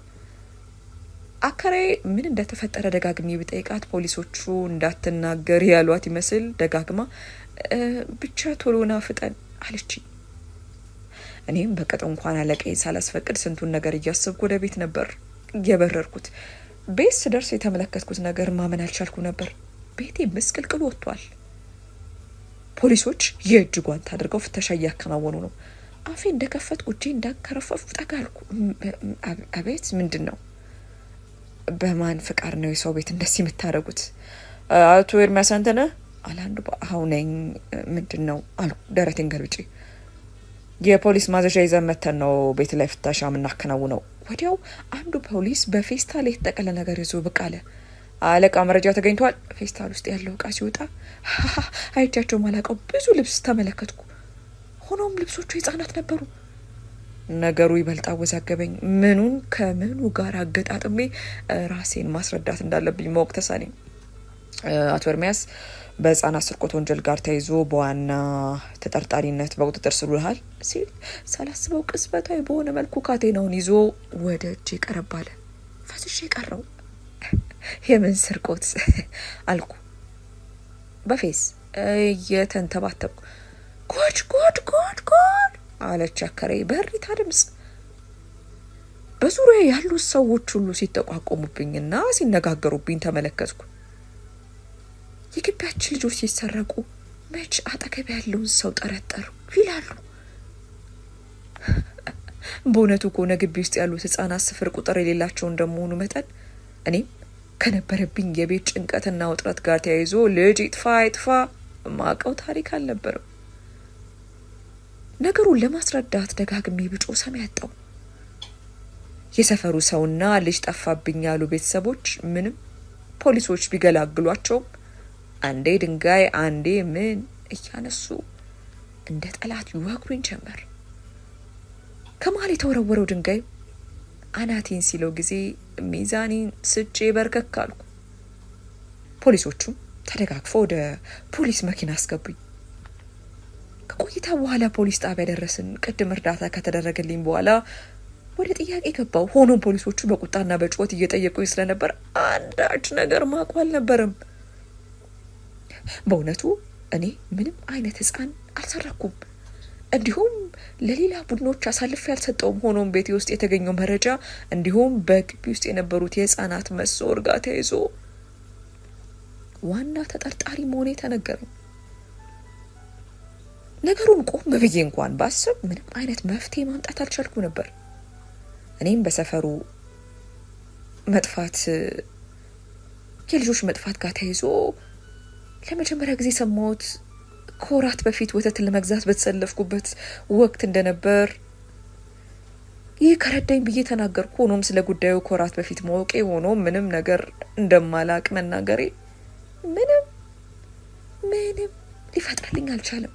አከራዬ ምን እንደተፈጠረ ደጋግሜ ብጠይቃት ፖሊሶቹ እንዳትናገር ያሏት ይመስል ደጋግማ ብቻ ቶሎና ፍጠን አለችኝ። እኔም በቅጥ እንኳን አለቃዬን ሳላስፈቅድ ስንቱን ነገር እያሰብኩ ወደ ቤት ነበር የበረርኩት። ቤት ስደርስ የተመለከትኩት ነገር ማመን አልቻልኩ ነበር። ቤቴ ምስቅልቅል ወጥቷል። ፖሊሶች የእጅ ጓንት አድርገው ፍተሻ እያከናወኑ ነው። አፌ እንደከፈትኩ እጄ እንዳከረፈፍኩ ጠጋ አልኩ። አቤት፣ ምንድን ነው? በማን ፍቃድ ነው የሰው ቤት እንደዚህ የምታደርጉት? አቶ ኤርሚያስ አንተ ነህ? አለ አንዱ። አዎ ነኝ። ምንድን ነው አልኩ ደረቴን ገልብጬ። የፖሊስ ማዘዣ ይዘን መተን ነው ቤት ላይ ፍተሻ የምናከናውነው። ወዲያው አንዱ ፖሊስ በፌስታል የተጠቀለ ነገር ይዞ ብቅ አለ። አለቃ መረጃ ተገኝቷል። ፌስታል ውስጥ ያለው እቃ ሲወጣ አይቻቸው ማላውቀው ብዙ ልብስ ተመለከትኩ። ሆኖም ልብሶቹ የህጻናት ነበሩ። ነገሩ ይበልጥ አወዛገበኝ። ምኑን ከምኑ ጋር አገጣጥሜ ራሴን ማስረዳት እንዳለብኝ ማወቅ ተሳነኝ። አቶ ኤርሚያስ በህጻናት ስርቆት ወንጀል ጋር ተይዞ በዋና ተጠርጣሪነት በቁጥጥር ስር ውለሃል ሲል ሳላስበው ቅጽበታዊ በሆነ መልኩ ካቴናውን ይዞ ወደ እጄ ቀረብ አለ። ፈስሼ ቀረው። የምን ስርቆት አልኩ በፌስ እየተንተባተብኩ። ጉድ ጉድ ጉድ ጉድ አለች አከራዬ በእሪታ ድምፅ። በዙሪያ ያሉት ሰዎች ሁሉ ሲጠቋቆሙብኝና ሲነጋገሩብኝ ተመለከትኩ። የግቢያችን ልጆች ሲሰረቁ መች አጠገብ ያለውን ሰው ጠረጠሩ ይላሉ። በእውነቱ ከሆነ ግቢ ውስጥ ያሉት ህጻናት ስፍር ቁጥር የሌላቸው እንደመሆኑ መጠን እኔም ከነበረብኝ የቤት ጭንቀትና ውጥረት ጋር ተያይዞ ልጅ ይጥፋ አይጥፋ ማቀው ታሪክ አልነበረም። ነገሩን ለማስረዳት ደጋግሜ ብጮህ ሰሚ ያጣው። የሰፈሩ ሰውና ልጅ ጠፋብኝ ያሉ ቤተሰቦች ምንም ፖሊሶች ቢገላግሏቸውም አንዴ ድንጋይ አንዴ ምን እያነሱ እንደ ጠላት ይወግሩኝ ጀመር። ከመሀል የተወረወረው ድንጋይ አናቴን ሲለው ጊዜ ሚዛኔን ስጬ በርከክ አልኩ። ፖሊሶቹም ተደጋግፈው ወደ ፖሊስ መኪና አስገቡኝ። ከቆይታ በኋላ ፖሊስ ጣቢያ ደረስን። ቅድም እርዳታ ከተደረገልኝ በኋላ ወደ ጥያቄ ገባው። ሆኖም ፖሊሶቹ በቁጣና በጩኸት እየጠየቁኝ ስለነበር አንዳች ነገር ማቁ አልነበረም። በእውነቱ እኔ ምንም አይነት ሕፃን አልሰረኩም፣ እንዲሁም ለሌላ ቡድኖች አሳልፌ አልሰጠውም። ሆኖም ቤቴ ውስጥ የተገኘው መረጃ እንዲሁም በግቢ ውስጥ የነበሩት የህፃናት መሰወር ጋር ተያይዞ ዋና ተጠርጣሪ መሆኔ ተነገረኝ። ነገሩን ቆም ብዬ እንኳን ባስብ ምንም አይነት መፍትሄ ማምጣት አልቻልኩ ነበር። እኔም በሰፈሩ መጥፋት የልጆች መጥፋት ጋር ተያይዞ ለመጀመሪያ ጊዜ የሰማሁት ከወራት በፊት ወተት ለመግዛት በተሰለፍኩበት ወቅት እንደነበር ይህ ከረዳኝ ብዬ ተናገርኩ። ሆኖም ስለ ጉዳዩ ከወራት በፊት ማወቄ ሆኖ ምንም ነገር እንደማላቅ መናገሬ ምንም ምንም ሊፈጥርልኝ አልቻለም።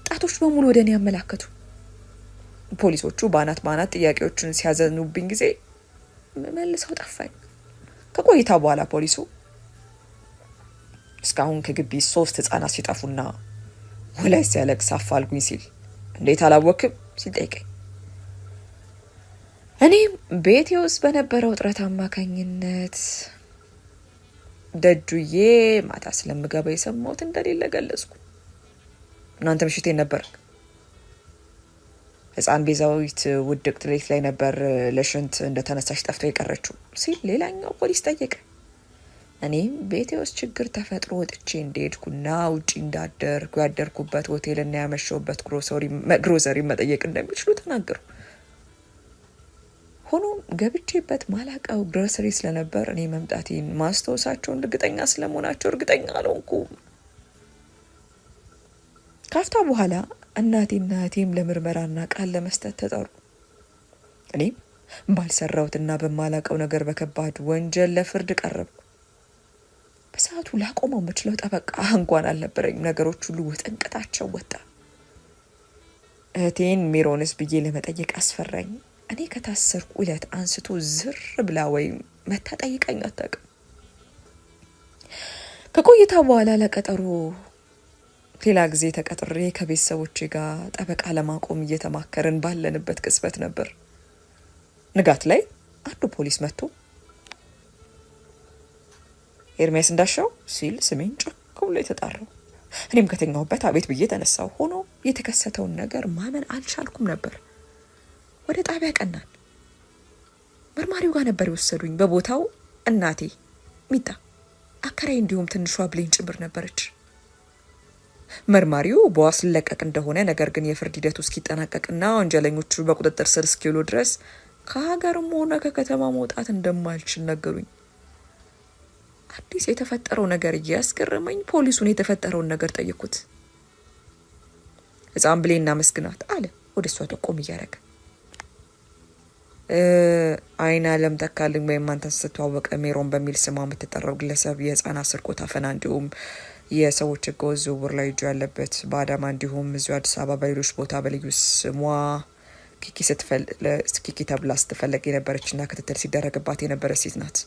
ጣቶች በሙሉ ወደ እኔ ያመላከቱ። ፖሊሶቹ በአናት በአናት ጥያቄዎችን ሲያዘኑብኝ ጊዜ መልሰው ጠፋኝ። ከቆይታ በኋላ ፖሊሱ እስካሁን ከግቢ 3 ህጻናት ሲጠፉና ወላጅ ሲያለቅስ አፋልጉኝ ሲል እንዴት አላወክም ሲል ጠይቀኝ፣ እኔም ቤቴ ውስጥ በነበረው ውጥረት አማካኝነት ደጁዬ ማታ ስለምገባ የሰማሁት እንደሌለ ገለጽኩ። እናንተ ምሽቴን ነበር ህፃን ቤዛዊት ውድቅት ሌሊት ላይ ነበር ለሽንት እንደተነሳሽ ጠፍቶ የቀረችው ሲል ሌላኛው ፖሊስ ጠየቀ። እኔም ቤቴ ውስጥ ችግር ተፈጥሮ ወጥቼ እንደሄድኩና ውጪ እንዳደርኩ ያደርኩበት ሆቴልና ያመሸሁበት ግሮሰሪ መጠየቅ እንደሚችሉ ተናገሩ። ሆኖም ገብቼበት ማላቀው ግሮሰሪ ስለነበር እኔ መምጣቴን ማስታወሳቸውን እርግጠኛ ስለመሆናቸው እርግጠኛ አልሆንኩም። ካፍታ በኋላ እናቴና እህቴም ለምርመራና ቃል ለመስጠት ተጠሩ። እኔም ባልሰራሁትና በማላቀው ነገር በከባድ ወንጀል ለፍርድ ቀረብኩ። በሰዓቱ ላቆመው የምችለው ጠበቃ እንኳን አልነበረኝም። ነገሮች ሁሉ ውጥንቅጣቸው ወጣ። እህቴን ሜሮንስ ብዬ ለመጠየቅ አስፈራኝ። እኔ ከታሰርኩ ዕለት አንስቶ ዝር ብላ ወይም መታ ጠይቀኝ አታውቅም። ከቆይታ በኋላ ለቀጠሮ ሌላ ጊዜ ተቀጥሬ ከቤተሰቦቼ ጋር ጠበቃ ለማቆም እየተማከርን ባለንበት ቅጽበት ነበር። ንጋት ላይ አንዱ ፖሊስ መጥቶ ኤርሚያስ እንዳሻው ሲል ስሜን ጮክ ብሎ የተጣራው። እኔም ከተኛሁበት አቤት ብዬ ተነሳው። ሆኖ የተከሰተውን ነገር ማመን አልቻልኩም ነበር። ወደ ጣቢያ ቀናን። መርማሪው ጋር ነበር የወሰዱኝ። በቦታው እናቴ ሚጣ፣ አከራይ እንዲሁም ትንሿ ብሌን ጭምር ነበረች። መርማሪው በዋስ ሊለቀቅ እንደሆነ ነገር ግን የፍርድ ሂደቱ እስኪጠናቀቅና ወንጀለኞቹ በቁጥጥር ስር እስኪውሉ ድረስ ከሀገርም ሆነ ከከተማ መውጣት እንደማልችል ነገሩኝ። አዲስ የተፈጠረው ነገር እያስገረመኝ ፖሊሱን የተፈጠረውን ነገር ጠየቅኩት። ሕፃን ብሌን እናመስግናት አለ ወደ እሷ ጠቆም እያደረገ። አይን አለም ተካልኝ ወይም አንተን ስትተዋወቀ ሜሮን በሚል ስሟ የምትጠራው ግለሰብ የህፃናት ስርቆት፣ አፈና እንዲሁም የሰዎች ህገወጥ ዝውውር ላይ እጁ ያለበት በአዳማ እንዲሁም እዚሁ አዲስ አበባ በሌሎች ቦታ በልዩ ስሟ ኪኪ ተብላ ስትፈለግ የነበረችና ክትትል ሲደረግባት የነበረች ሴት ናት።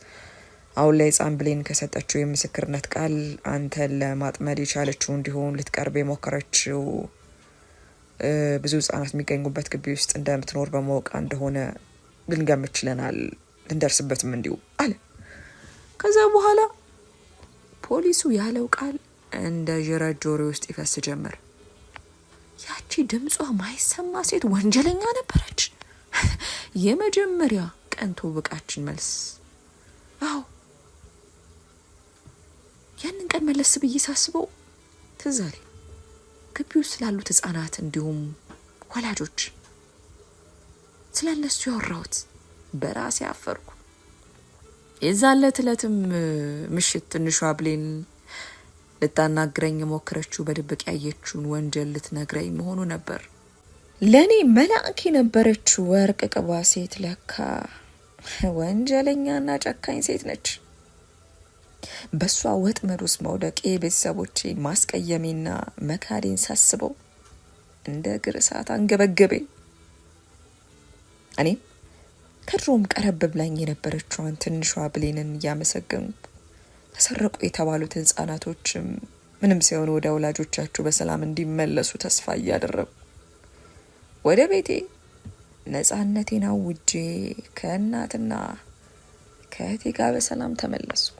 አሁን ላይ ህፃን ብሌን ከሰጠችው የምስክርነት ቃል አንተን ለማጥመድ የቻለችው እንዲሁም ልትቀርብ የሞከረችው ብዙ ህጻናት የሚገኙበት ግቢ ውስጥ እንደምትኖር በማወቅ እንደሆነ ልንገምት ችለናል፣ ልንደርስበትም እንዲሁ አለ። ከዛ በኋላ ፖሊሱ ያለው ቃል እንደ ጅረት ጆሮ ውስጥ ይፈስ ጀመር። ያቺ ድምጿ ማይሰማ ሴት ወንጀለኛ ነበረች። የመጀመሪያ ቀን ትውውቃችን መልስ አዎ፣ ያንን ቀን መለስ ብዬ ሳስበው ትዝ አለኝ ግቢ ውስጥ ስላሉት ህጻናት እንዲሁም ወላጆች ስለ እነሱ ያወራሁት በራሴ አፈርኩ። የዛን ዕለት ዕለትም ምሽት ትንሿ ብሌን ልታናግረኝ የሞከረችው በድብቅ ያየችውን ወንጀል ልትነግረኝ መሆኑ ነበር። ለእኔ መልአክ የነበረችው ወርቅ ቅቧ ሴት ለካ ወንጀለኛና ጨካኝ ሴት ነች። በእሷ ወጥመድ ውስጥ መውደቄ ቤተሰቦቼን ማስቀየሜና መካዴን ሳስበው እንደ እግር እሳት አንገበገበኝ። እኔም ከድሮም ቀረብ ብላኝ የነበረችዋን ትንሿ ብሌንን እያመሰገንኩ ተሰረቁ የተባሉት ህጻናቶችም ምንም ሳይሆኑ ወደ ወላጆቻቸው በሰላም እንዲመለሱ ተስፋ እያደረጉ ወደ ቤቴ ነጻነቴን አውጄ ከእናትና ከእህቴ ጋር በሰላም ተመለስኩ።